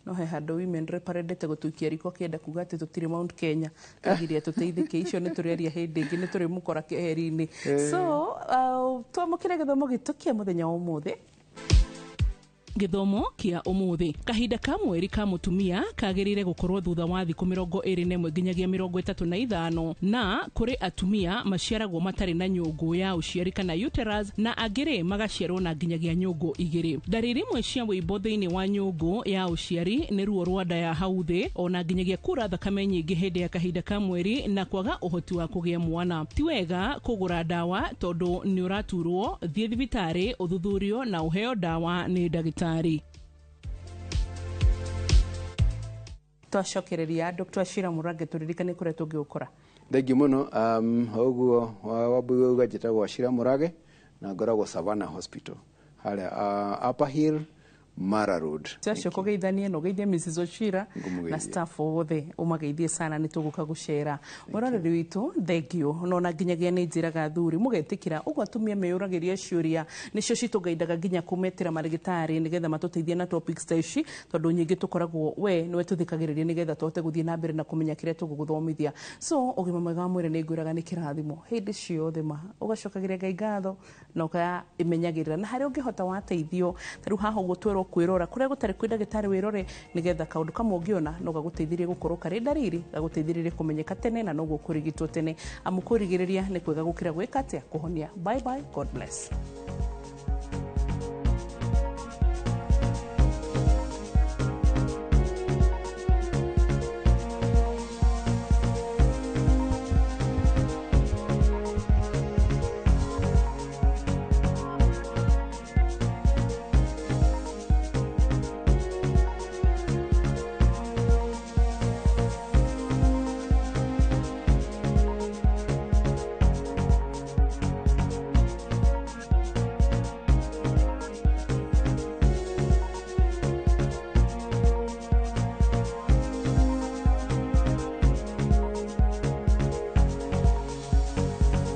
No he handũ women rep arendete gũtũikia riko akĩenda kuga atĩ tũtirĩ Mount Kenya, kagiria tũteithĩke. Icio nĩ tũrĩaria hĩndĩ ĩngĩ, nĩ tũrĩmũkora keheri-inĩ. So twamũkĩre gĩthomo gitũ kĩa mũthenya wa ũmũthĩ. Gĩthomo kĩa ũmũthĩ: kahinda ka mweri ka mũtumia kagĩrĩire gũkorwo thutha wa thikũ 21 nginyagia 35, na kũrĩ atumia maciaragwo matarĩ na nyũngũ ya ũciari kana uterus, na angĩ rĩ magaciarwo na nginyagia nyũngũ igĩrĩ. Ndariri imwe cia wĩimbo thĩinĩ wa nyũngũ ya ũciari nĩ ruo rwa nda ya hau thĩ, ona nginyagia kura thakame nyingĩ hĩndĩ ya kahinda ka mweri na kwaga ũhoti wa kũgĩa mwana. Ti wega kũgũra ndawa tondũ nĩ ũraturwo. Thiĩ thibitarĩ ũthuthurio na ũheo ndawa nĩ ndagĩtarĩ. Twacokereria Dr. Shira Murange, tũririkane kũrĩa tũngĩgũkora. Thengiũ mũno. Ũguo Wambui wauga, njĩtagwo Shira Mũrage na ngoragwo Savannah Hospital harĩa Upper Hill, Mara Road. Twacoka ũgeithanie na ũgeithie Mrs. Ochira Ngũmũgeithia. Na staff othe ũmageithie sana, nĩ tũgũka gũcera. Mũroreri witũ, thengio. Nona nginyagia nĩ njĩraga athuri mũgetĩkĩra ũguo atumia meyũragĩria ciũria, nĩcio citũgaindaga nginya kũmetĩra marĩgĩtarĩ nĩgetha matũteithie na topics ta ici, tondũ nyingĩ tũkoragwo we nĩwe tũthikagĩrĩria nĩgetha tũhote gũthiĩ na mbere na kũmenya kĩrĩa tũgũgũthomithia. So ũgima mwega wa mwĩrĩ nĩ ngwĩraga nĩ kĩrathimo hĩndĩ ciothe, ma ũgacokagĩria Ngai ngatho na ũkaimenyagĩrĩra na harĩa ũngĩhota wateithio. Ta rĩu haha ũguo twerwo kwĩrora, kũrĩa gũtarĩ kwĩ ndagĩtarĩ wĩrore, nĩgetha kaũndũ kamwe ũngĩona no gagũteithĩrĩrie gũkorwo karĩ ndariri, gagũteithĩrĩrie kũmenyeka tene na noguo kũrigitwo tene, amu kũrigĩrĩria nĩ kwega gũkĩra gwĩka atĩa, kũhonia. Bye bye, God bless.